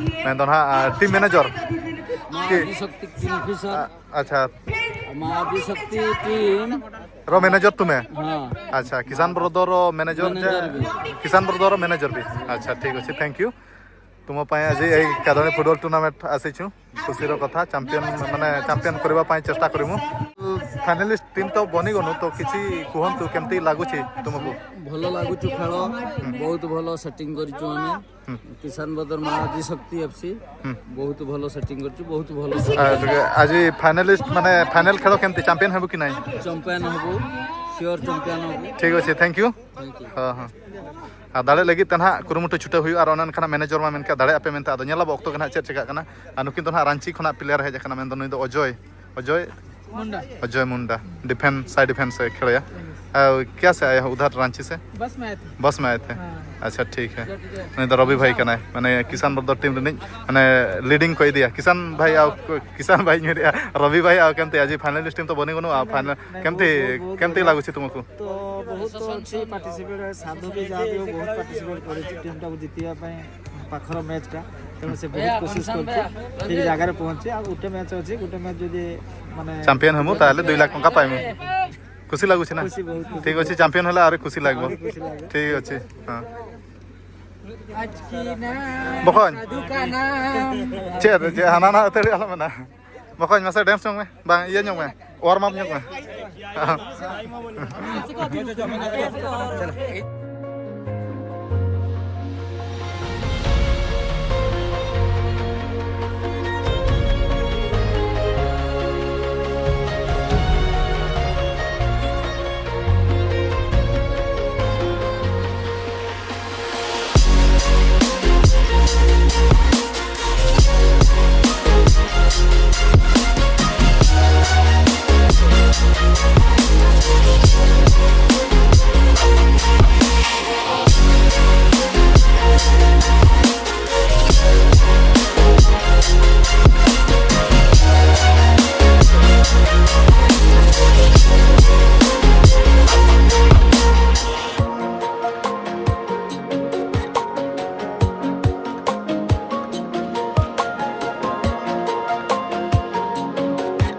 ᱢᱮᱱᱫᱚ ᱱᱟᱦᱟᱜ, ᱟᱨ, ᱴᱤᱢ ᱢᱮᱱᱮᱡᱚᱨ᱾ ᱢᱟ ᱠᱤ? ᱟᱫᱤ ᱥᱚᱠᱛᱤ ᱠᱤᱝᱯᱷᱤᱥᱟᱨ᱾ ᱟ-, ᱟᱪᱪᱷᱟ᱾ ᱢᱟ ᱟᱫᱤ ᱥᱚᱠᱛᱤ ᱴᱤᱢ᱾ ᱨᱚ ᱢᱮᱱᱮᱡᱚᱨ ᱛᱩᱢᱮ? ᱦᱮᱸ᱾ ᱟᱪᱪᱷᱟ, ᱠᱤᱥᱟᱱ ᱵᱨᱚᱫᱚᱨ ᱨᱚ ᱢᱮᱱᱮᱡᱚᱨ ᱪᱮ? Manager B. ᱠᱤᱥᱟᱱ ᱵᱨᱚᱫᱚᱨ ᱨᱚ ᱢᱮᱱᱮᱡᱚᱨ ᱵᱤ। ଆଚ୍ଛା, ଠିକ୍ ଅଛି, ଥ୍ୟାଙ୍କ ୟୁ। ତୁମ ପାଇଁ ଆଜି ଏହି କାଦଳି ଫୁଟବଲ ଟୁର୍ଣ୍ଣାମେଣ୍ଟ ଆସିଛୁ। ଖୁସିର କଥା, ଚାମ୍ପିୟନ, ମାନେ, ଚାମ୍ପିୟନ କରିବା ପାଇଁ ଚେଷ୍ଟା କରିମୁ। ଫାଇନାଲିଷ୍ଟ ଟିମ୍ ତ ବନିଗଲୁ, ତ କିଛି କୁହନ୍ତୁ, କେମିତି ଲାଗୁଛି ତୁମକୁ? ଭଲ ଲାଗୁଛୁ ଖେଳ, ହୁଁ। ବହୁତ ଭଲ ସେଟିଂ କରିଛୁ ଆମେ। ହୁଁ। କିଷାନ ବଦର ମା ଆଦି ଶକ୍ତି ଏଫ୍ ସି, ହୁଁ। ବହୁତ ଭଲ ସେଟିଂ କରିଛୁ, ବହୁତ ଭଲ ଆ, ଆଜି ଫାଇନାଲିଷ୍ଟ, ମାନେ, ଫାଇନାଲ ଖେଳ କେମିତି, ଚାମ୍ପିୟନ ହେବୁ କି ନାହିଁ? ଚାମ୍ପିୟନ ହବୁ, ସିଓର ଚାମ୍ପିୟନ ହବୁ। ଠିକ୍ ଅଛି, ଥ୍ୟାଙ୍କ ୟୁ। Thank you. ᱦᱚᱸ, ᱦᱚᱸ᱾ ᱟᱨ ᱫᱟᱲᱮ ᱞᱟᱹᱜᱤᱫ ᱛᱮ ᱱᱟᱦᱟᱜ ᱠᱩᱨᱩᱢᱩᱴᱩ ᱪᱷᱩᱴᱟᱹᱣ ᱦᱩᱭᱩᱜᱼᱟ᱾ ᱟᱨ ᱚᱱᱮ ᱚᱱᱠᱟᱱᱟᱜ ᱢᱮᱱᱮᱡᱚᱨ ᱢᱟ ᱢᱮᱱ ᱠᱮᱫ, ᱫᱟᱲᱮᱭᱟᱜ ᱯᱮ ᱢᱮᱱᱛᱮ᱾ ᱟᱫᱚ ᱧᱮᱞ ᱟᱵᱚ ᱚᱠᱛᱚ ᱜᱮ ᱱᱟᱦᱟᱜ ᱪᱮᱫ ᱪᱤᱠᱟᱹᱜ ᱠᱟᱱᱟ᱾ ᱟᱨ ᱱᱩᱠᱤᱱ ᱫᱚ ᱱᱟᱦᱟᱜ ᱨᱟᱺᱪᱤ ᱠᱷᱚᱱᱟᱜ ᱯᱞᱮᱭᱟᱨ ᱦᱮᱡ ᱟᱠᱟᱱᱟ, ᱢᱮᱱᱫᱚ ᱱᱩᱭ ᱫᱚ ᱚᱡᱚᱭ, ᱚᱡᱚᱭ ᱢᱩᱱᱰᱟ᱾ ᱚᱡᱚᱭ ᱢᱩᱱᱰᱟ, ᱰᱤᱯᱷᱮᱱᱥ, ᱥᱟᱭᱤᱰ ᱰᱤᱯᱷᱮᱱᱥ ᱮ ᱠᱷᱮᱞᱟᱭᱟ᱾ ᱟᱨ ᱠᱭᱟ ᱥᱮ ᱟᱭᱟ ᱦᱩ ᱩᱫᱷᱟᱨ ᱨᱟᱺᱪᱤ ᱥᱮ? ᱵᱟᱥ ᱢᱮ ᱟᱭᱟ ᱛᱷᱮ᱾ ᱵᱟᱥ ᱢᱮ ᱟᱭᱟ ᱛᱷᱮ᱾ ᱦᱮᱸ᱾ ᱟᱪᱪᱷᱟ, ᱴᱷᱤᱠ ᱦᱮ᱾ ᱱᱩᱭ ᱫᱚ ᱨᱚᱵᱤ ᱵᱷᱟᱭ ᱠᱟᱱᱟᱭ, ᱢᱟᱱᱮ ᱠᱤᱥᱟᱱ ᱵᱨᱚᱫᱚᱨ ᱴᱤᱢ ᱨᱤᱱᱤᱡ, ᱢᱟᱱᱮ, ᱞᱤᱰᱤᱝ ᱠᱚ ᱤᱫᱤᱭᱟ᱾ ᱠᱤᱥᱟᱱ ᱵᱷᱟᱭ ᱟᱣ, ᱠᱤᱥᱟᱱ ᱵᱷᱟᱭ ᱧᱩᱨᱤᱜᱼᱟ, ᱨᱚᱵᱤ ᱵᱷᱟᱭ ᱟᱣ ᱠᱮᱢᱛᱮ ᱟᱡᱤ ᱯᱷᱟᱭᱱᱟᱞᱤᱥᱴ ᱴᱤᱢ ᱛᱚ ᱵᱚᱱᱤ ᱵᱟᱹᱱᱩᱜᱼᱟ᱾ ᱯᱷᱟᱭᱱᱟᱞ ᱠᱮᱢᱛᱮ, ᱵᱚᱦᱩᱛ, ᱵᱚᱦᱩᱛ ᱠᱮᱢᱛᱮ ᱵᱚᱲᱤᱭᱟ᱾ ᱞᱟᱜᱩᱪᱷᱤ ᱛᱩᱢᱠᱩ? ᱛᱚ ᱵᱚᱦᱩᱛ ᱚᱪᱷᱤ ᱯᱟᱨᱴᱤᱥᱤᱯᱮᱴ, ସାଧୁ ବି ଯାହା ବି ହଉ ବହୁତ ପାର୍ଟିସିପେଟ୍ କରିଛି ଟିମ୍ଟାକୁ ଜିତିବା ପାଇଁ ପାଖର ମ୍ୟାଚ୍ଟା। ତେଣୁ ସେ ବହୁତ କୋସିସ କରିଛି ଠିକ୍ ଜାଗାରେ ପହଞ୍ଚି। ଆଉ ଗୋଟେ ମ୍ୟାଚ୍ ଅଛି, ଗୋଟେ ମ୍ୟାଚ୍ ଯଦି ମାନେ ଚାମ୍ପିୟନ ହେମୁ ତାହେଲେ ଦୁଇ ଲାଖ ଟଙ୍କା ପାଇମୁ। ଖୁସି ଲାଗୁଛି ନା? ଖୁସି, ବହୁତ ଖୁସି। ଠିକ୍ ଅଛି, ଚାମ୍ପିୟନ ହେଲେ ଆହୁରି ଖୁସି ଲାଗିବ। ଆହୁରି ଖୁସି ଲାଗିବ। ଠିକ୍ ଅଛି, ହଁ। ᱵᱚᱠᱚᱧ, ᱪᱮᱫ, ᱪᱮᱫ ᱦᱟᱱᱟ ᱱᱟᱣᱟ ᱟᱹᱛᱷᱟᱹᱲᱤ ᱟᱞᱚᱢ ᱢᱮᱱᱟ᱾ ᱵᱚᱠᱚᱧ, ᱢᱟᱥᱮ ᱰᱮᱱᱥ ᱧᱚᱜ ᱢᱮ, ᱵᱟᱝ, ᱤᱭᱟᱹ ᱧᱚᱜ ᱢᱮ, ᱳᱣᱟᱨᱢ ᱟᱯ ᱧᱚᱜ ᱢᱮ᱾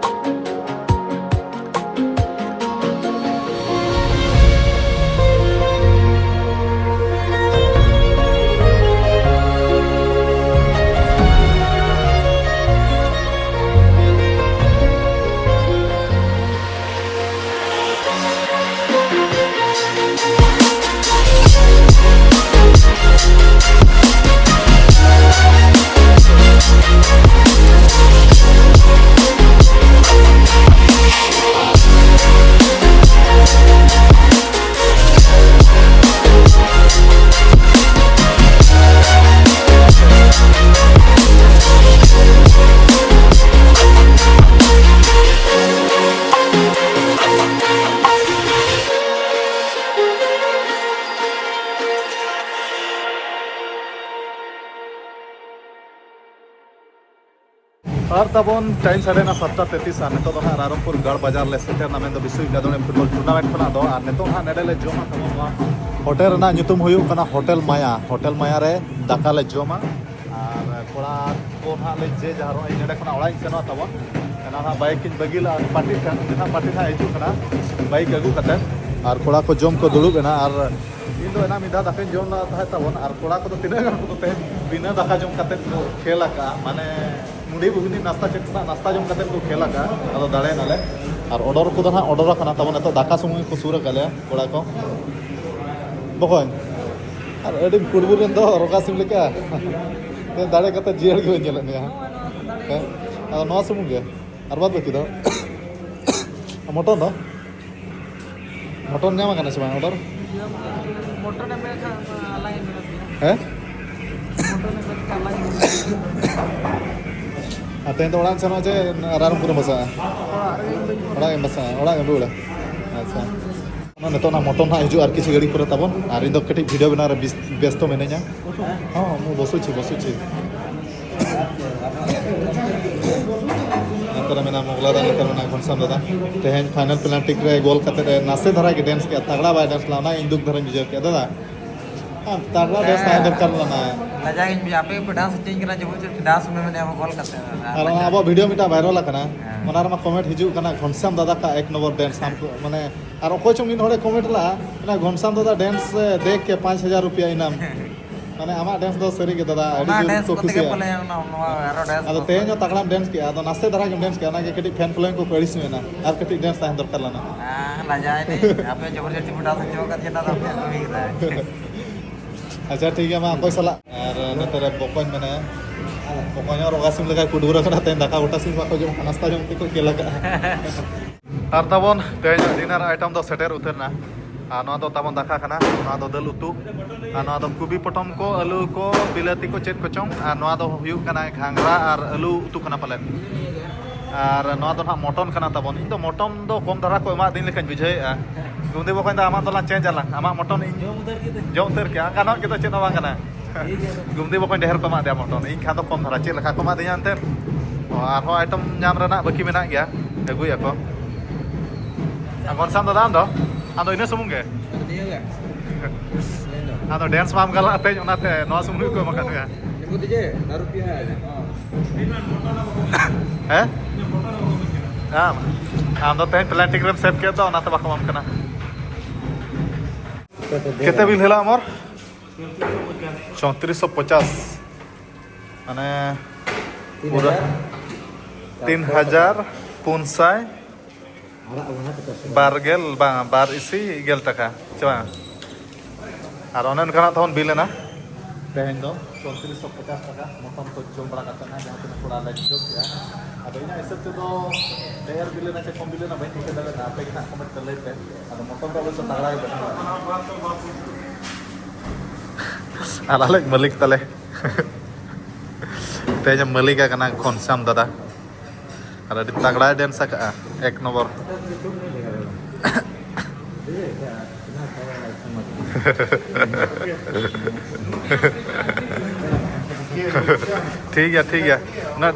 ᱟᱨ ᱛᱟᱵᱚᱱ ᱴᱟᱭᱤᱢ ᱥᱟᱰᱮᱱᱟ ᱥᱟᱛᱴᱟ ᱛᱮᱛᱤᱥ, ᱟᱨ ᱱᱤᱛᱚᱜ ᱫᱚ ᱦᱟᱸᱜ ᱨᱟᱭᱨᱚᱝᱯᱩᱨ ᱜᱟᱲ ᱵᱟᱡᱟᱨ ᱞᱮ ᱥᱮᱴᱮᱨᱱᱟ, ᱢᱮᱱᱫᱚ ᱵᱤᱥᱣᱚ ᱮᱠᱟᱫᱚᱱᱤ ᱯᱷᱩᱴᱵᱚᱞ ᱴᱩᱨᱱᱟᱢᱮᱱᱴ ᱠᱷᱚᱱᱟᱜ ᱫᱚ᱾ ᱟᱨ ᱱᱤᱛᱚᱜ ᱦᱟᱸᱜ ᱱᱮᱰᱮ ᱞᱮ ᱡᱚᱢᱟ ᱛᱟᱵᱚᱱ ᱱᱚᱣᱟ ᱦᱳᱴᱮᱞ ᱨᱮᱱᱟᱜ ᱧᱩᱛᱩᱢ ᱦᱩᱭᱩᱜ ᱠᱟᱱᱟ ᱦᱳᱴᱮᱞ ᱢᱟᱭᱟ᱾ ᱦᱳᱴᱮᱞ ᱢᱟᱭᱟ ᱨᱮ ᱫᱟᱠᱟ ᱞᱮ ᱡᱚᱢᱟ᱾ ᱟᱨ ᱠᱚᱲᱟ ᱠᱚ ᱦᱟᱸᱜ ᱞᱮ ᱡᱮ ᱡᱟᱦᱟᱨᱚᱜᱼᱟ, ᱤᱧ ᱱᱚᱰᱮ ᱠᱷᱚᱱᱟᱜ ᱚᱲᱟᱜ ᱤᱧ ᱥᱮᱱᱚᱜᱼᱟ ᱛᱟᱵᱚᱱ᱾ ᱮᱱᱟ ᱦᱟᱸᱜ ᱵᱟᱭᱤᱠ ᱤᱧ ᱵᱟᱹᱜᱤ ᱞᱟᱜᱼᱟ, ᱯᱟᱴᱤ ᱴᱷᱮᱱ, ᱩᱱᱤ ᱦᱟᱸᱜ ᱯᱟᱴᱤ ᱦᱟᱸᱜ ᱦᱤᱡᱩᱜ ᱠᱟᱱᱟ, ᱵᱟᱭᱤᱠ ᱟᱹᱜᱩ ᱠᱟᱛᱮ᱾ ᱟᱨ ᱠᱚᱲᱟ ᱠᱚ ᱡᱚᱢ ᱠᱚ ᱫᱩᱲᱩᱵ ᱮᱱᱟ᱾ ᱟᱨ ᱤᱧ ᱫᱚ ᱮᱱᱟ ᱢᱤᱫ ᱫᱷᱟᱣ ᱫᱟᱠᱟᱧ ᱡᱚᱢ ᱞᱟᱜ ᱛᱟᱦᱮᱸᱫ ᱛᱟᱵᱚᱱ, ᱟᱨ ᱠᱚᱲᱟ ᱠᱚᱫᱚ ᱛᱤᱱᱟᱹᱜ ᱜᱟᱱ ᱠᱚ ᱛᱮᱦᱮᱧ ᱵᱤᱱᱟᱹ ᱫᱟᱠᱟ ᱡᱚᱢ ᱠᱟᱛᱮ ᱠᱚ ᱠᱷᱮᱞ ᱟᱠᱟᱜᱼᱟ, ᱢᱟᱱᱮ ᱢᱩᱰᱤ ᱜᱷᱩᱜᱽᱱᱤ ᱱᱟᱥᱛᱟ ᱪᱮᱫ ᱠᱷᱚᱱᱟᱜ ᱱᱟᱥᱛᱟ ᱡᱚᱢ ᱠᱟᱛᱮ ᱠᱚ ᱠᱷᱮᱞ ᱟᱠᱟᱜᱼᱟ᱾ ᱟᱫᱚ ᱫᱟᱲᱮᱭᱮᱱᱟᱞᱮ᱾ ᱟᱨ ᱚᱰᱟᱨ ᱠᱚᱫᱚ ᱦᱟᱸᱜ ᱚᱰᱟᱨ ᱟᱠᱟᱱᱟ ᱛᱟᱵᱚᱱ, ᱱᱤᱛᱚᱜ ᱫᱟᱠᱟ ᱥᱩᱢᱩᱝ ᱠᱚ ᱥᱩᱨ ᱟᱠᱟᱫ ᱞᱮᱭᱟ ᱠᱚᱲᱟ ᱠᱚ᱾ ᱵᱚᱠᱚᱧ, ᱟᱨ ᱟᱹᱰᱤ ᱯᱷᱩᱴᱵᱚᱞ ᱨᱮᱱ ᱫᱚ ᱨᱚᱜᱟ ᱥᱤᱢ ᱞᱮᱠᱟ᱾ ᱫᱟᱲᱮ ᱠᱟᱛᱮ ᱡᱤᱭᱟᱹᱲ ᱜᱮ ᱵᱟᱹᱧ ᱧᱮᱞᱮᱫ ᱢᱮᱭᱟ᱾ ᱦᱮᱸ? ᱟᱫᱚ ᱱᱚᱣᱟ ᱥᱩᱢᱩᱝ ᱜᱮ? ᱟᱨ ᱵᱟᱫ ᱵᱟᱹᱠᱤ ᱫᱚ? ᱢᱚᱴᱚᱱ ᱫᱚ? ᱢᱚᱴᱚᱱ ᱧᱟᱢ ᱟᱠᱟᱱᱟ ᱥᱮ ᱵᱟᱝ ᱚᱰᱟᱨ? ᱢᱚᱴᱚᱱ ᱮᱢ ᱢᱮᱱ ᱠᱷᱟᱱ ᱟᱞᱟᱝ ᱮᱢ ᱢᱮᱱᱟ᱾ ᱦᱮᱸ? ᱢᱚᱴᱚᱱ ᱮᱢ ᱢᱮᱱ ᱠᱷᱟᱱ ᱟᱞᱟᱝ ᱮᱢ ᱢᱮᱱᱟ᱾ ᱟᱨ ᱛᱮᱦᱮᱧ ᱫᱚ ᱚᱲᱟᱜ ᱮᱢ ᱥᱮᱱᱚᱜᱼᱟ ᱪᱮ ᱨᱟᱭᱨᱚᱝᱯᱩᱨ ᱮᱢ ᱵᱟᱥᱟᱜᱼᱟ? ᱚᱲᱟᱜ ᱨᱮᱜᱮ ᱵᱟᱹᱧ ᱚᱲᱟᱜ ᱮᱢ ᱵᱟᱥᱟᱜᱼᱟ, ᱚᱲᱟᱜ ᱮᱢ ᱨᱩᱣᱟᱹᱲᱟ? ᱟᱪᱪᱷᱟ᱾ ᱚᱱᱟ ᱱᱤᱛᱚᱜ ᱚᱱᱟ ᱢᱚᱴᱚᱱ ᱦᱟᱸᱜ ᱦᱤᱡᱩᱜᱼᱟ ᱟᱨ ᱠᱤᱪᱷᱩ ᱜᱷᱟᱹᱲᱤᱡ ᱯᱚᱨᱮ ᱛᱟᱵᱚᱱ, ᱟᱨ ᱤᱧ ᱫᱚ ᱠᱟᱹᱴᱤᱡ ᱵᱷᱤᱰᱤᱭᱳ ᱵᱮᱱᱟᱣ ᱨᱮ ᱵᱤᱥ-, ᱵᱮᱥᱛᱚ ᱢᱤᱱᱟᱹᱧᱟ᱾ ᱦᱚᱸ, ମୁଁ ବସୁଛି, ବସୁଛି। ᱱᱚᱛᱮ ᱨᱮ ᱢᱮᱱᱟᱭᱟ ᱢᱚᱜᱽᱞᱟ ᱫᱟ, ᱱᱚᱛᱮ ᱨᱮ ᱢᱮᱱᱟᱭᱟ ᱜᱷᱚᱱᱥᱟᱢ ᱫᱟᱫᱟ᱾ ᱛᱮᱦᱮᱧ ᱯᱷᱟᱭᱱᱟᱞ ᱯᱮᱱᱟᱞᱴᱤ ᱨᱮ ᱜᱳᱞ ᱠᱟᱛᱮ ᱨᱮ ᱱᱟᱥᱮ ᱫᱷᱟᱨᱟ ᱜᱮ ᱰᱮᱱᱥ ᱠᱮᱫᱟ, ᱛᱟᱜᱲᱟ ᱵᱟᱭ ᱰᱮᱱᱥ ᱞᱮᱫᱟ, ᱚᱱᱟ ᱤᱧ ᱫᱩᱠ ᱫᱷᱟᱨᱟᱧ ᱵᱩᱡᱷᱟᱹᱣ ᱠᱮᱫᱟ ᱫᱟᱫᱟ᱾ ᱟᱨ ᱛᱟᱜᱲᱟ ᱰᱮᱱᱥ ᱛᱟᱦᱮᱸ ᱫᱚᱨᱠᱟᱨ ᱞᱮᱱᱟ᱾ ᱞᱟᱡᱟᱣ ᱜᱤᱧ ᱵᱩᱡᱷᱟᱹᱣᱟ, ᱟᱯᱮ ᱜᱮᱯᱮ ᱰᱟᱱᱥ ᱦᱚᱪᱚᱧ ᱠᱟᱱᱟ, ᱡᱮᱢᱚᱱ ᱪᱮᱫ ᱰᱟᱱᱥ ᱢᱮ ᱢᱮᱱᱮᱫᱼᱟ ᱜᱳᱞ ᱠᱟᱛᱮ᱾ ᱟᱨ ᱚᱱᱟ ᱟᱵᱚᱣᱟᱜ ᱵᱷᱤᱰᱤᱭᱳ ᱢᱤᱫᱴᱟᱝ ᱵᱷᱟᱭᱨᱟᱞ ᱟᱠᱟᱱᱟ, ᱦᱮᱸ᱾ ᱚᱱᱟ ᱨᱮᱢᱟ ᱠᱚᱢᱮᱱᱴ ᱦᱤᱡᱩᱜ ᱠᱟᱱᱟ, "ᱜᱷᱚᱱᱥᱟᱢ ᱫᱟᱫᱟ ᱠᱟ ᱮᱠ ᱱᱚᱢᱵᱚᱨ ᱰᱮᱱᱥ ᱦᱟᱢᱠᱳ", ᱢᱟᱱᱮ, ᱟᱨ ᱚᱠᱚᱭ ᱪᱚᱝ ᱢᱤᱫ ᱦᱚᱲᱮ ᱠᱚᱢᱮᱱᱴ ᱞᱟᱜᱼᱟ, "ᱚᱱᱟ ᱜᱷᱚᱱᱥᱟᱢ ᱫᱟᱫᱟ ᱰᱮᱱᱥ ᱫᱮᱠᱷ ᱠᱮ ᱯᱟᱸᱪ ᱦᱟᱡᱟᱨ ᱨᱩᱯᱤᱭᱟ ᱤᱱᱟᱢ", ᱢᱟᱱᱮ, ᱟᱢᱟᱜ ᱰᱮᱱᱥ ᱫᱚ ᱥᱟᱹᱨᱤ ᱜᱮ ᱫᱟᱫᱟ, ᱟᱹᱰᱤ ᱚᱱᱟ ᱡᱳᱨ ᱰᱮᱱᱥ ᱠᱚ ᱠᱚᱛᱮ ᱜᱮ ᱠᱩᱥᱤᱭᱟᱜᱼᱟ᱾ ᱯᱟᱞᱮ ᱚᱱᱟ, ᱚᱱᱟ ᱟᱨᱚ ᱰᱮᱱᱥ ᱟᱫᱚ ᱠᱚ ᱛᱮᱦᱮᱧ ᱦᱚᱸ ᱛᱟᱜᱲᱟᱢ ᱰᱮᱱᱥ ᱠᱮᱜᱼᱟ, ᱟᱫᱚ ᱱᱟᱥᱮ ᱫᱷᱟᱨᱟ ᱜᱮᱢ ᱰᱮᱱᱥ ᱠᱮᱜᱼᱟ, ᱚᱱᱟᱜᱮ ᱠᱟᱹᱴᱤᱡ ᱯᱷᱮᱱ ᱯᱷᱚᱞᱳᱭᱤᱝ ᱠᱚ ᱟᱹᱲᱤᱥ ᱧᱚᱜ ᱮᱱᱟ, ᱟᱨ ᱠᱟᱹᱴᱤᱡ ᱰᱮᱱᱥ ᱛᱟᱦᱮᱸ ᱫᱚᱨᱠᱟᱨ ᱞᱮᱱᱟ᱾ ᱦᱮᱸ, ᱞᱟᱡᱟᱣ ᱮᱱᱟᱹᱧ, ᱟᱯᱮ ᱡᱚᱵᱚᱨ ᱡᱚᱥᱛᱤ ᱯᱮ ᱰᱮᱱᱥ ᱦᱚᱪᱚ ᱟᱠᱟᱫ ᱛᱟᱦᱮᱱᱟ, ᱟᱫᱚ ᱟᱯᱮᱭᱟᱜ ᱠᱟᱹᱢᱤ ᱠᱮᱫᱟ᱾ ᱟᱪᱪᱷᱟ, ᱴᱷᱤᱠ ᱜᱮᱭᱟ, ᱢᱟ ᱚᱠᱚᱭ ᱥᱟᱞᱟᱜ? ᱟᱨ ᱱᱚᱛᱮ ᱨᱮ ᱵᱚᱠᱚᱧ ᱢᱮᱱᱟᱭᱟ, ᱵᱚᱠᱚᱧ ᱦᱚᱸ ᱨᱚᱜᱟ ᱥᱤᱢ ᱞᱮᱠᱟᱭ ᱠᱩᱰᱩᱨ ᱟᱠᱟᱱᱟ, ᱛᱮᱦᱮᱧ ᱫᱟᱠᱟ ᱜᱚᱴᱟ ᱥᱤᱢ ᱵᱟᱠᱚ ᱡᱚᱢ ᱠᱟᱱᱟ, ᱱᱟᱥᱛᱟ ᱡᱚᱢ ᱛᱮᱠᱚ ᱠᱷᱮᱞ ᱟᱠᱟᱫᱼᱟ᱾ ᱟᱨ ᱛᱟᱵᱚᱱ ᱛᱮᱦᱮᱧᱟᱜ ᱰᱤᱱᱟᱨ ᱟᱭᱴᱮᱢ ᱫᱚ ᱥᱮᱴᱮᱨ ᱩᱛᱟᱹᱨ ᱮᱱᱟ᱾ ᱟᱨ ᱱᱚᱣᱟ ᱫᱚ ᱛᱟᱵᱚᱱ ᱫᱟᱠᱟ ᱠᱟᱱᱟ, ᱱᱚᱣᱟ ᱫᱚ ᱫᱟᱹᱞ ᱩᱛᱩ, ᱟᱨ ᱱᱚᱣᱟ ᱫᱚ ᱠᱚᱵᱤ ᱯᱚᱴᱚᱢ ᱠᱚ, ᱟᱹᱞᱩ ᱠᱚ, ᱵᱤᱞᱟᱹᱛᱤ ᱠᱚ, ᱪᱮᱫ ᱠᱚᱪᱚᱝ᱾ ᱟᱨ ᱱᱚᱣᱟ ᱫᱚ ᱦᱩᱭᱩᱜ ᱠᱟᱱᱟ ᱜᱷᱟᱸᱜᱽᱨᱟ ᱟᱨ ᱟᱹᱞᱩ ᱩᱛᱩ ᱠᱟᱱᱟ ᱯᱟᱞᱮᱱ᱾ ᱟᱨ ᱱᱚᱣᱟ ᱫᱚ ᱱᱟᱦᱟᱜ ᱢᱚᱴᱚᱱ ᱠᱟᱱᱟ ᱛᱟᱵᱚᱱ᱾ ᱤᱧ ᱫᱚ ᱢᱚᱴᱚᱱ ᱫᱚ ᱠᱚᱢ ᱫᱷᱟᱨᱟ ᱠᱚ ᱮᱢᱟᱫᱤᱧ ᱞᱮᱠᱟᱧ ᱵᱩᱡᱷᱟᱹᱣᱮᱫᱼᱟ᱾ ᱜᱩᱢᱫᱤ ᱵᱚᱠᱚᱧ ᱫᱚ ᱟᱢᱟᱜ ᱫᱚᱞᱟᱝ ᱪᱮᱧᱡᱽ ᱟᱞᱟᱝ, ᱟᱢᱟᱜ ᱢᱚᱴᱚᱱ ᱤᱧ ᱡᱚᱢ ᱩᱛᱟᱹᱨ ᱠᱮᱫᱟ᱾ ᱡᱚᱢ ᱩᱛᱟᱹᱨ ᱠᱮᱫᱟ, ᱜᱟᱱᱚᱜ ᱜᱮᱫᱚ ᱪᱮᱫ ᱦᱚᱸ ᱵᱟᱝ ᱠᱟᱱᱟ᱾ ᱴᱷᱤᱠ ᱜᱮᱭᱟ᱾ ᱜᱩᱢᱫᱤ ᱵᱚᱠᱚᱧ ᱰᱷᱮᱨ ᱠᱚ ᱮᱢᱟᱫᱮᱭᱟ ᱢᱚᱴᱚᱱ, ᱤᱧ ᱠᱷᱟᱱ ᱫᱚ ᱠᱚᱢ ᱫᱷᱟᱨᱟ᱾ ᱪᱮᱫ ᱞᱮᱠᱟ ᱠᱚ ᱮᱢᱟᱫᱤᱧᱟ ᱮᱱᱛᱮᱫ? ᱚ, ᱟᱨᱦᱚᱸ ᱟᱭᱴᱮᱢ ᱧᱟᱢ ᱨᱮᱱᱟᱜ ᱵᱟᱹᱠᱤ ᱢᱮᱱᱟᱜ ᱜᱮᱭᱟ, ᱟᱹᱜᱩᱭᱟᱠᱚ᱾ ᱟᱨ ᱜᱚᱱᱥᱟᱢ ᱫᱟᱫᱟ, ᱟᱢ ᱫᱚ? ᱟᱢ ᱫᱚ ᱤᱱᱟᱹ ᱥᱩᱢᱩᱝ ᱜᱮ? ᱱᱤᱭᱟᱹ ᱜᱮ᱾ ᱟᱫᱚ ᱰᱮᱱᱥ ᱢᱟᱢ ᱜᱟᱞᱟᱜ ᱛᱮᱦᱮᱧ, ᱚᱱᱟᱛᱮ ᱱᱚᱣᱟ ᱥᱩᱢᱩᱝ ᱜᱮᱠᱚ ᱮᱢ ᱟᱠᱟᱫ ᱢᱮᱭᱟ᱾ ᱫᱟᱨᱩ ᱯᱤᱭᱟ ᱦᱮᱸ? ᱟᱢ, ᱟᱢ ᱫᱚ ᱛᱮᱦᱮᱧ ᱯᱞᱮᱱ ᱴᱤᱠᱤᱴ ᱮᱢ ᱥᱮᱵᱷ ᱠᱮᱫ ᱫᱚ, ᱚᱱᱟᱛᱮ ᱵᱟᱠᱚ ᱮᱢᱟᱢ ᱠᱟᱱᱟ᱾ ᱠᱮᱛᱮ ᱵᱤᱞ ᱦᱮᱞᱟ ᱟᱢᱚᱨ? ᱪᱳᱭᱛᱨᱤᱥᱥᱚ ᱯᱚᱪᱟᱥ᱾ ᱢᱟᱱᱮ ᱯᱩᱨᱟᱹ ᱛᱤᱱ ᱦᱟᱡᱟᱨ ᱯᱩᱱ ᱥᱟᱭ ᱵᱟᱨ ᱜᱮᱞ, ᱵᱟᱝ, ᱵᱟᱨ ᱤᱥᱤ ᱜᱮᱞ ᱴᱟᱠᱟ ᱥᱮ ᱵᱟᱝ? ᱟᱨ ᱚᱱᱮ ᱚᱱᱠᱟᱱᱟᱜ ᱛᱟᱵᱚᱱ ᱵᱤᱞ ᱮᱱᱟ ᱛᱮᱦᱮᱧ ᱫᱚ ᱪᱳᱭᱛᱨᱤᱥᱥᱚ ᱯᱚᱪᱟᱥ ᱴᱟᱠᱟ, ᱢᱚᱴᱚᱱ ᱠᱚ ᱡᱚᱢ ᱵᱟᱲᱟ ᱠᱟᱛᱮ ᱱᱟᱜ ᱡᱟᱦᱟᱸ ᱛᱤᱱᱟᱹᱜ ᱠᱚᱲᱟ ᱞᱮ ᱡᱚᱢ ᱠᱮᱜᱼᱟ᱾ ᱟᱫᱚ ᱤᱧᱟᱹᱜ ᱦᱤᱥᱟᱹᱵ ᱛᱮᱫᱚ ᱰᱷᱮᱨ ᱵᱤᱞ ᱮᱱᱟ ᱥᱮ ᱠᱚᱢ ᱵᱤᱞ ᱮᱱᱟ ᱵᱟᱹᱧ ᱴᱷᱤᱠᱟᱹ ᱫᱟᱲᱮᱭᱟᱜᱼᱟ, ᱟᱯᱮ ᱜᱮ ᱱᱟᱜ ᱠᱚᱢᱮᱱᱴ ᱛᱮ ᱞᱟᱹᱭ ᱯᱮ᱾ ᱟᱫᱚ ᱢᱚᱴᱚᱱ ᱫᱚ ᱚᱵᱚᱥᱥᱳᱭ ᱛᱟᱜᱲᱟ ᱜᱮ ᱵᱮᱱᱟᱣᱟ᱾ ᱟᱨ ᱟᱞᱮ ᱢᱟᱹᱞᱤᱠ ᱛᱟᱞᱮ ᱛᱮᱦᱮᱧ ᱢᱟᱹᱞᱤᱠ ᱠᱟᱱᱟ ᱜᱷᱚᱱᱥᱟᱢ ᱫᱟᱫᱟ᱾ ᱟᱨ ᱟᱹᱰᱤ ᱛᱟᱜᱲᱟᱭ ᱰᱮᱱᱥ ᱟᱠᱟᱜᱼᱟ, ᱮᱠ ᱱᱚᱢᱵᱚᱨ᱾ ᱴᱷᱤᱠ ᱜᱮᱭᱟ, ᱴᱷᱤᱠ ᱜᱮᱭᱟ᱾ ᱚᱱᱟ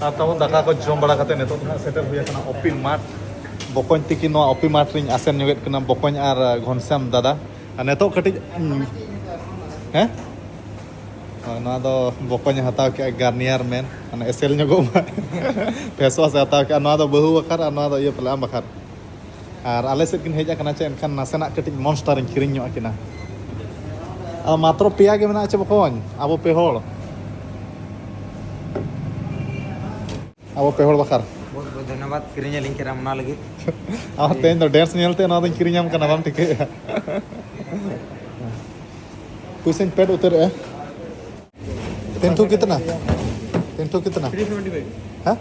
ᱟᱨ ᱛᱟᱵᱚᱱ ᱫᱟᱠᱟ ᱠᱚ ᱡᱚᱢ ᱵᱟᱲᱟ ᱠᱟᱛᱮ ᱱᱤᱛᱚᱜ ᱫᱚ ᱦᱟᱸᱜ ᱥᱮᱴᱮᱨ ᱦᱩᱭ ᱟᱠᱟᱱᱟ ᱚᱯᱤ ᱢᱟᱴᱷ᱾ ᱵᱚᱠᱚᱧ ᱛᱤᱠᱤᱱ ᱱᱚᱣᱟ ᱚᱯᱤ ᱢᱟᱴᱷ ᱨᱤᱧ ᱟᱥᱮᱱ ᱧᱚᱜᱮᱫ ᱠᱤᱱᱟ, ᱵᱚᱠᱚᱧ ᱟᱨ ᱜᱷᱚᱱᱥᱟᱢ ᱫᱟᱫᱟ᱾ ᱟᱨ ᱱᱤᱛᱚᱜ ᱠᱟᱹᱴᱤᱡ, ᱩᱸ, ᱦᱮᱸ? ᱦᱳᱭ, ᱱᱚᱣᱟ ᱫᱚ ᱵᱚᱠᱚᱧ ᱮ ᱦᱟᱛᱟᱣ ᱠᱮᱜᱼᱟ, ᱜᱟᱨᱱᱤᱭᱟᱨ ᱢᱮᱱ, ᱢᱟᱱᱮ ᱮᱥᱮᱞ ᱧᱚᱜᱚᱜ ᱢᱟ᱾ ᱯᱷᱮᱥ ᱣᱟᱥ ᱮ ᱦᱟᱛᱟᱣ ᱠᱮᱜᱼᱟ᱾ ᱱᱚᱣᱟ ᱫᱚ ᱵᱟᱹᱦᱩ ᱵᱟᱠᱷᱟᱨ ᱟᱨ ᱱᱚᱣᱟ ᱫᱚ ᱤᱭᱟᱹ ᱯᱟᱞᱮ ᱟᱢ ᱵᱟᱠᱷᱟᱨ᱾ ᱟᱨ ᱟᱞᱮ ᱥᱮᱫ ᱠᱤᱱ ᱦᱮᱡ ᱟᱠᱟᱱᱟ ᱪᱮ, ᱮᱱᱠᱷᱟᱱ ᱱᱟᱥᱮᱱᱟᱜ ᱠᱟᱹᱴᱤᱡ ᱢᱚᱱᱥᱴᱟᱨ ᱤᱧ ᱠᱤᱨᱤᱧ ᱧᱚᱜ ᱟᱹᱠᱤᱱᱟ᱾ ᱟᱨ ᱢᱟᱛᱨᱚ ᱯᱮᱭᱟ ᱜᱮ ᱢᱮᱱᱟᱜᱼᱟ ᱪᱮ ᱵᱚᱠᱚᱧ, ᱟᱵᱚ ᱯᱮ ᱦᱚᱲ᱾ ᱟᱵᱚ ᱯᱮ ᱦᱚᱲ ᱵᱟᱠᱷᱟᱨ᱾ ᱵᱚᱦᱩᱛ ᱵᱚᱦᱩᱛ ᱫᱷᱚᱱᱭᱚᱵᱟᱫ, ᱠᱤᱨᱤᱧ ᱟᱹᱞᱤᱧ ᱠᱟᱱᱟ ᱚᱱᱟ ᱞᱟᱹᱜᱤᱫ᱾ ᱟᱨ ᱛᱮᱦᱮᱧ ᱫᱚ ᱰᱮᱱᱥ ᱧᱮᱞᱛᱮ ᱱᱚᱣᱟ ᱫᱚᱧ ᱠᱤᱨᱤᱧᱟᱢ ᱠᱟᱱᱟ, ᱵᱟᱢ ᱴᱷᱤᱠᱟᱹᱭᱮᱫᱼᱟ᱾ ᱯᱩᱭᱥᱟᱹᱧ ᱯᱮᱰ ᱩᱛᱟᱹᱨᱮᱜᱼᱟ᱾ ᱛᱤᱱᱴᱷᱩ ᱠᱤᱛᱱᱟ? ᱛᱤᱱᱴᱷᱩ ᱠᱤᱛᱱᱟ? ᱦᱮᱸ?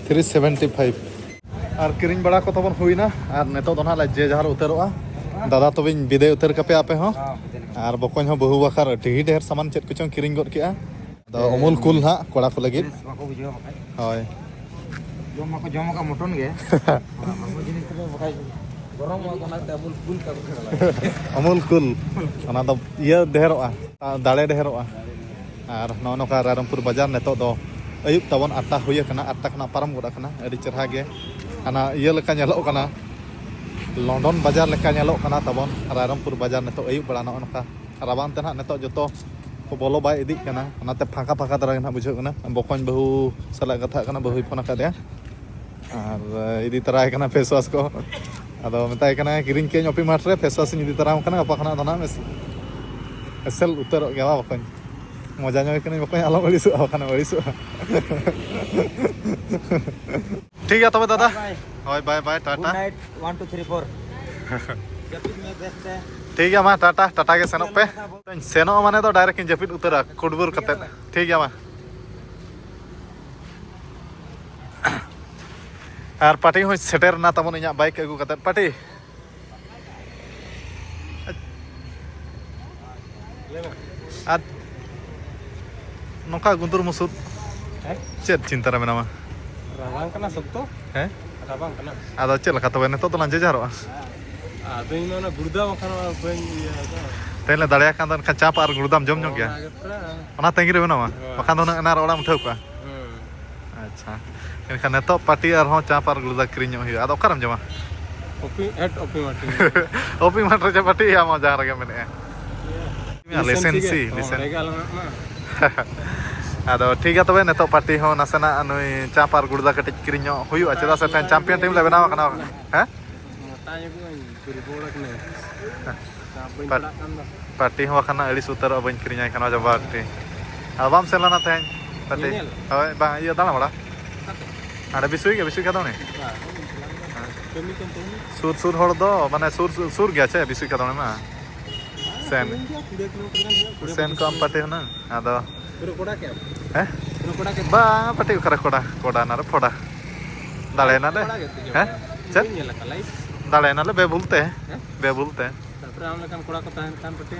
Three seventy five. ᱟᱨ ᱠᱤᱨᱤᱧ ᱵᱟᱲᱟ ᱠᱚ ᱛᱟᱵᱚᱱ ᱦᱩᱭᱱᱟ, ᱟᱨ ᱱᱤᱛᱚᱜ ᱫᱚ ᱱᱟᱦᱟᱜ ᱞᱮ ᱡᱮ ᱡᱟᱦᱟᱨ ᱩᱛᱟᱹᱨᱚᱜᱼᱟ᱾ ᱫᱟᱫᱟ ᱛᱚᱵᱮᱧ ᱵᱤᱫᱟᱹᱭ ᱩᱛᱟᱹᱨ ᱠᱟᱯᱮᱭᱟ ᱟᱯᱮ ᱦᱚᱸ᱾ ᱦᱚᱸ, ᱵᱤᱫᱟᱹᱭ ᱞᱮᱠᱟ᱾ ᱟᱨ ᱵᱚᱠᱚᱧ ᱦᱚᱸ ᱵᱟᱹᱦᱩ ᱵᱟᱠᱷᱟᱨ ᱟᱹᱰᱤ ᱰᱷᱮᱨ ᱥᱟᱢᱟᱱ ᱪᱮᱫ ᱠᱚᱪᱚᱝ ᱠᱤᱨᱤᱧ ᱜᱚᱫ ᱠᱮᱜᱼᱟ᱾ ᱟᱫᱚ ᱦᱮᱸ, ᱚᱢᱩᱞ ᱠᱩᱞ ᱦᱟᱸᱜ ᱠᱚᱲᱟ ᱠᱚ ᱞᱟᱹᱜᱤᱫ᱾ ᱵᱮᱥ ᱵᱟᱠᱚ ᱵᱩᱡᱷᱟᱹᱣᱟ ᱵᱟᱠᱷᱟᱡ᱾ ᱦᱳᱭ᱾ ᱡᱚᱢ ᱢᱟᱠᱚ ᱡᱚᱢ ᱟᱠᱟᱫ ᱢᱚᱴᱚᱱ ᱜᱮ᱾ ᱚᱱᱟ ᱦᱚᱲᱢᱚ ᱡᱤᱱᱤᱥ ᱠᱚᱫᱚ ᱵᱟᱠᱷᱟᱡ ᱜᱚᱨᱚᱢᱚᱜᱼᱟ, ᱚᱱᱟᱛᱮ ᱟᱵᱚ ᱠᱩᱞ ᱠᱟᱜ ᱠᱟᱱᱟ᱾ ᱚᱢᱩᱞ ᱠᱩᱞ᱾ ᱚᱱᱟ ᱫᱚ ᱤᱭᱟᱹ ᱰᱷᱮᱨᱚᱜᱼᱟ, ᱫᱟᱲᱮ ᱰᱷᱮᱨᱚᱜᱼᱟ᱾ ᱟᱨ ᱱᱚᱜᱼᱚ ᱱᱚᱝᱠᱟ ᱨᱟᱭᱨᱚᱝᱯᱩᱨ ᱵᱟᱡᱟᱨ ᱱᱤᱛᱚᱜ ᱫᱚ ᱟᱹᱭᱩᱵ ᱛᱟᱵᱚᱱ, ᱟᱴ ᱴᱟ ᱦᱩᱭ ᱟᱠᱟᱱᱟ, ᱟᱴ ᱴᱟ ᱠᱷᱚᱱᱟᱜ ᱯᱟᱨᱚᱢ ᱜᱚᱫ ᱟᱠᱟᱱᱟ᱾ ᱟᱹᱰᱤ ᱪᱮᱦᱨᱟ ᱜᱮ ᱦᱟᱱᱟ ᱤᱭᱟᱹ ᱞᱮᱠᱟ ᱧᱮᱞᱚᱜ ᱠᱟᱱᱟ, ᱞᱚᱱᱰᱚᱱ ᱵᱟᱡᱟᱨ ᱞᱮᱠᱟ ᱧᱮᱞᱚᱜ ᱠᱟᱱᱟ ᱛᱟᱵᱚᱱ ᱨᱟᱭᱨᱚᱝᱯᱩᱨ ᱵᱟᱡᱟᱨ ᱱᱤᱛᱚᱜ ᱟᱹᱭᱩᱵ ᱵᱮᱲᱟ᱾ ᱱᱚᱜᱼᱚ ᱱᱚᱝᱠᱟ ᱨᱟᱵᱟᱝ ᱛᱮ ᱱᱟᱦᱟᱜ ᱱᱤᱛᱚᱜ ᱡᱚᱛᱚ ᱠᱚ ᱵᱚᱞᱚ ᱵᱟᱭ ᱤᱫᱤᱜ ᱠᱟᱱᱟ, ᱚᱱᱟᱛᱮ ᱯᱷᱟᱸᱠᱟ ᱯᱷᱟᱸᱠᱟ ᱫᱷᱟᱨᱟ ᱜᱮ ᱱᱟᱦᱟᱜ ᱵᱩᱡᱷᱟᱹᱜ ᱠᱟᱱᱟ᱾ ᱵᱚᱠᱚᱧ ᱵᱟᱹᱦᱩ ᱥᱟᱞᱟᱜ ᱠᱟᱛᱷᱟᱜ ᱠᱟᱱᱟ, ᱵᱟᱹᱦᱩᱭ ᱯᱷᱳᱱ ᱟᱠᱟᱫᱮᱭᱟ᱾ ᱟᱨ ᱤᱫᱤ ᱛᱚᱨᱟᱭ ᱠᱟᱱᱟ ᱯᱷᱮᱥ ᱣᱟᱥ ᱠᱚ᱾ ᱟᱫᱚ ᱢᱮᱛᱟᱭ ᱠᱟᱱᱟ, "ᱠᱤᱨᱤᱧ ᱠᱮᱫᱟᱹᱧ ᱚᱯᱤ ᱢᱟᱨᱴ ᱨᱮ, ᱯᱷᱮᱥ ᱣᱟᱥ ᱤᱧ ᱤᱫᱤ ᱛᱚᱨᱟᱢ ᱠᱟᱱᱟ, ᱜᱟᱯᱟ ᱠᱷᱚᱱᱟᱜ ᱫᱚ ᱱᱟᱦᱟᱜ ᱮᱥ-, ᱮᱥᱮᱞ ᱩᱛᱟᱹᱨᱚᱜ ᱜᱮᱭᱟ ᱵᱟ ᱵᱚᱠᱚᱧ?" ᱢᱚᱡᱟ ᱧᱚᱜ ᱠᱟᱹᱱᱟᱹᱧ ᱵᱚᱠᱚᱧ, ᱟᱞᱚᱢ ᱟᱹᱲᱤᱥᱚᱜᱼᱟ, ᱵᱟᱠᱷᱟᱱᱮᱢ ᱟᱹᱲᱤᱥᱚᱜᱼᱟ᱾ ᱴᱷᱤᱠ ᱜᱮᱭᱟ ᱛᱚᱵᱮ ᱫᱟᱫᱟ᱾ Bye bye. ᱦᱳᱭ, ᱵᱟᱭ ᱵᱟᱭ, Tata. Good night, one, two, three, four. ᱡᱟᱹᱯᱤᱫ ᱢᱮ ᱵᱮᱥ ᱛᱮ᱾ ᱴᱷᱤᱠ ᱜᱮᱭᱟ, ᱢᱟ ᱴᱟᱴᱟ, ᱴᱟᱴᱟ ᱜᱮ ᱥᱮᱱᱚᱜ ᱯᱮ᱾ ᱥᱮᱱᱚᱜᱼᱟ ᱢᱟᱱᱮ ᱫᱚ direct ᱤᱧ ᱡᱟᱹᱯᱤᱫ ᱩᱛᱟᱹᱨᱟ, ᱠᱩᱰᱵᱩᱨ ᱠᱟᱛᱮᱫ᱾ ᱴᱷᱤᱠ ᱜᱮᱭᱟ, ᱢᱟ᱾ ᱟᱨ ᱯᱟᱴᱤ ᱦᱚᱸᱭ ᱥᱮᱴᱮᱨ ᱮᱱᱟ ᱛᱟᱵᱚᱱ, ᱤᱧᱟᱹᱜ ᱵᱟᱭᱤᱠ ᱟᱹᱜᱩ ᱠᱟᱛᱮᱫ᱾ ᱯᱟᱴᱤ, ᱟᱨ ᱱᱚᱝᱠᱟ ᱜᱩᱱᱫᱩᱨ ᱢᱩᱥᱩᱫ ᱦᱮᱸ? ᱪᱮᱫ ᱪᱤᱱᱛᱟᱹ ᱨᱮ ᱢᱮᱱᱟᱢᱟ? ᱨᱟᱵᱟᱝ ᱠᱟᱱᱟ ᱥᱚᱠᱛᱚ᱾ ᱦᱮᱸ? ᱨᱟᱵᱟᱝ ᱠᱟᱱᱟ᱾ ᱟᱫᱚ ᱪᱮᱫ ᱞᱮᱠᱟ ᱛᱚᱵᱮ ᱱᱤᱛᱚᱜ ᱫᱚᱞᱟᱝ ᱡᱮᱡᱟᱨᱚᱜᱼᱟ? ᱟᱫᱚ ᱤᱧ ᱢᱟ ᱚᱱᱟ ᱜᱩᱲᱫᱟᱹ ᱵᱟᱠᱷᱟᱱ ᱢᱟ ᱵᱟᱹᱧ ᱤᱭᱟᱹ ᱟᱠᱟᱫᱟ᱾ ᱛᱮᱦᱮᱧ ᱞᱮ ᱫᱟᱲᱮᱭᱟᱜ ᱠᱷᱟᱱ ᱫᱚ ᱮᱱᱠᱷᱟᱱ ᱪᱟ ᱯᱟᱨᱠ ᱜᱩᱲᱫᱟᱢ ᱡᱚᱢ ᱧᱚᱜ ᱜᱮᱭᱟ᱾ ᱚᱱᱟ ᱜᱮ ᱯᱨᱟ- ᱚᱱᱟ ᱛᱟᱺᱜᱤ ᱨᱮ ᱢᱮᱱᱟᱢᱟ᱾ ᱦᱳᱭ᱾ ᱵᱟᱠᱷᱟᱱ ᱫᱚ ᱦᱩᱱᱟᱹᱝ ᱮᱱᱟᱝ ᱨᱮ ᱚᱲᱟᱜ ᱮᱢ ᱩᱴᱷᱟᱹᱣ ᱠᱚᱜᱼᱟ᱾ ᱦᱩᱸ᱾ ᱟᱪᱪᱷᱟ, ᱮᱱᱠᱷᱟᱱ ᱱᱤᱛᱚᱜ ᱯᱟᱴᱤ ᱟᱨᱦᱚᱸ ᱪᱟ ᱯᱟᱨᱠ ᱜᱩᱲᱫᱟ ᱠᱤᱨᱤᱧ ᱧᱚᱜ ᱦᱩᱭᱩᱜᱼᱟ᱾ ᱟᱫᱚ ᱚᱠᱟᱨᱮᱢ ᱡᱚᱢᱟ? ᱚᱯᱤ-, at ᱚᱯᱤ ᱢᱟᱴᱤ᱾ ᱚᱯᱤ ᱢᱟᱴ ᱨᱮ ᱪᱟ ᱯᱟᱴᱤ, ᱟᱢ ᱡᱟᱦᱟᱸ ᱨᱮᱜᱮ ᱢᱮᱱᱮᱜᱼᱟ᱾ ᱤᱭᱟᱹ, ᱞᱤᱥᱮᱱ ᱞᱤᱥᱮᱱ ᱥᱤ, ᱥᱤ ᱜᱮ᱾ ᱞᱤᱥᱮᱱ᱾ ᱚᱸᱰᱮ ᱜᱮ ᱟᱞᱟᱝᱟᱜ ᱢᱟ᱾ ᱟᱫᱚ ᱴᱷᱤᱠ ᱜᱮᱭᱟ ᱛᱚᱵᱮ, ᱱᱤᱛᱚᱜ ᱯᱟᱴᱤ ᱦᱚᱸ ᱱᱟᱥᱮᱱᱟᱜ ᱱᱩᱭ ᱪᱟ ᱯᱟᱨᱠ ᱜᱩᱲᱫᱟ ᱠᱟᱹᱴᱤᱡ ᱠᱤᱨᱤᱧ ᱧᱚᱜ ᱦᱩᱭᱩᱜᱼᱟ, ᱪᱮᱫᱟᱜ ᱥᱮ ᱛᱮᱦᱮᱧ ᱪᱟᱢᱯᱤᱭᱟᱱ ᱴᱤᱢ ᱞᱮ ᱵᱮᱱᱟᱣ ᱟᱠᱟᱱᱟ᱾ ᱦᱮᱸ? ᱢᱚᱴᱟ ᱧᱚᱜᱚᱜ ᱟᱹᱧ, ᱫᱩᱨᱵᱚᱞ ᱟᱠᱟᱱᱟᱹᱧ᱾ ᱵᱟᱹᱧ ᱯᱟᱴ-, ᱯᱟᱲᱟᱜ ᱠᱟᱱ ᱫᱚ᱾ ᱯᱟᱴᱤ ᱦᱚᱸ ᱵᱟᱠᱷᱟᱱ ᱟᱹᱲᱤᱥ ᱩᱛᱟᱹᱨᱚᱜᱼᱟ, ᱵᱟᱹᱧ ᱠᱤᱨᱤᱧᱟᱭ ᱠᱟᱱᱟ ᱡᱟᱵᱟ ᱯᱟᱴᱤ᱾ ᱟᱫᱚ ᱵᱟᱢ ᱥᱮᱱ ᱞᱮᱱᱟ ᱛᱮᱦᱮᱧ ᱯᱟᱴᱤ? ᱧᱮᱧᱮᱞ? ᱦᱳᱭ, ᱵᱟᱝ, ᱤᱭᱟᱹ, ᱫᱟᱬᱟ ᱵᱟᱲᱟ᱾ ᱚᱠᱟᱛᱮ? ᱦᱟᱸᱰᱮ ᱵᱤᱥᱩᱭ ᱜᱮ, ᱵᱤᱥᱩᱭ ᱠᱷᱟᱫᱚᱱᱤ? ᱵᱟᱝ, ᱵᱟᱹᱧ ᱪᱟᱞᱟᱣ ᱞᱮᱱᱟ᱾ ᱦᱮᱸ᱾ ᱠᱟᱹᱢᱤ ᱠᱟᱱ ᱛᱟᱹᱞᱤᱧᱟ᱾ ᱥᱩᱨ ᱥᱩᱨ ᱦᱚᱲ ᱫᱚ, ᱢᱟᱱᱮ, ᱥᱩᱨ, ᱥᱩᱨ, ᱥᱩᱨ ᱜᱮᱭᱟ ᱪᱮ ᱵᱤᱥᱩᱭ ᱠᱷᱟᱫᱚᱱᱤ ᱢᱟ? ᱵᱟᱝ, ᱥᱮᱱ᱾ ᱥᱟᱺᱜᱤᱧ ᱜᱮᱭᱟ, ᱠᱩᱲᱤ ᱠᱤᱞᱳᱢᱤᱴᱟᱨ ᱜᱟᱱ ᱦᱩᱭᱩᱜᱼᱟ, ᱠᱩᱲᱤ ᱥᱮᱱ ᱯᱚᱸᱪᱤᱥ ᱠᱚᱜ ᱟᱢ ᱠᱤᱞᱳᱢᱤᱴᱟᱨ᱾ ᱯᱟᱴᱤ ᱦᱩᱱᱟᱹᱝ, ᱟᱫᱚ᱾ ᱯᱩᱨᱟᱹ ᱠᱚᱲᱟ ᱠᱮᱫ ᱟᱢ? ᱦᱮᱸ? ᱯᱩᱨᱟᱹ ᱠᱚᱲᱟ ᱠᱮᱫ ᱟᱢ? ᱵᱟᱝ, ᱯᱟᱴᱤ ᱚᱠᱟᱨᱮ ᱠᱚᱲᱟ? ᱠᱚᱲᱟ ᱱᱟᱨᱮ ᱯᱷᱚᱲᱟ᱾ ᱫᱟᱲᱮᱭᱮᱱᱟᱞᱮ᱾ ᱠᱚᱲᱟ ᱜᱮ ᱛᱚ ᱦᱮᱸ? ᱡᱚᱢᱟ᱾ ᱪᱮᱫ? ᱵᱟᱹᱧ ᱧᱮᱞ ᱟᱠᱟᱫ live᱾ ᱫᱟᱲᱮᱭᱮᱱᱟᱞᱮ ᱵᱮᱵᱷᱩᱞ ᱛᱮ᱾ ᱦᱮᱸ? ᱵᱮᱵᱷᱩᱞ ᱛᱮ᱾ ᱛᱟᱨᱯᱚᱨᱮ ᱟᱢ ᱞᱮᱠᱟᱱ ᱠᱚᱲᱟ ᱠᱚ ᱛᱟᱦᱮᱱ ᱠᱷᱟᱱ ᱯᱟᱴᱤ᱾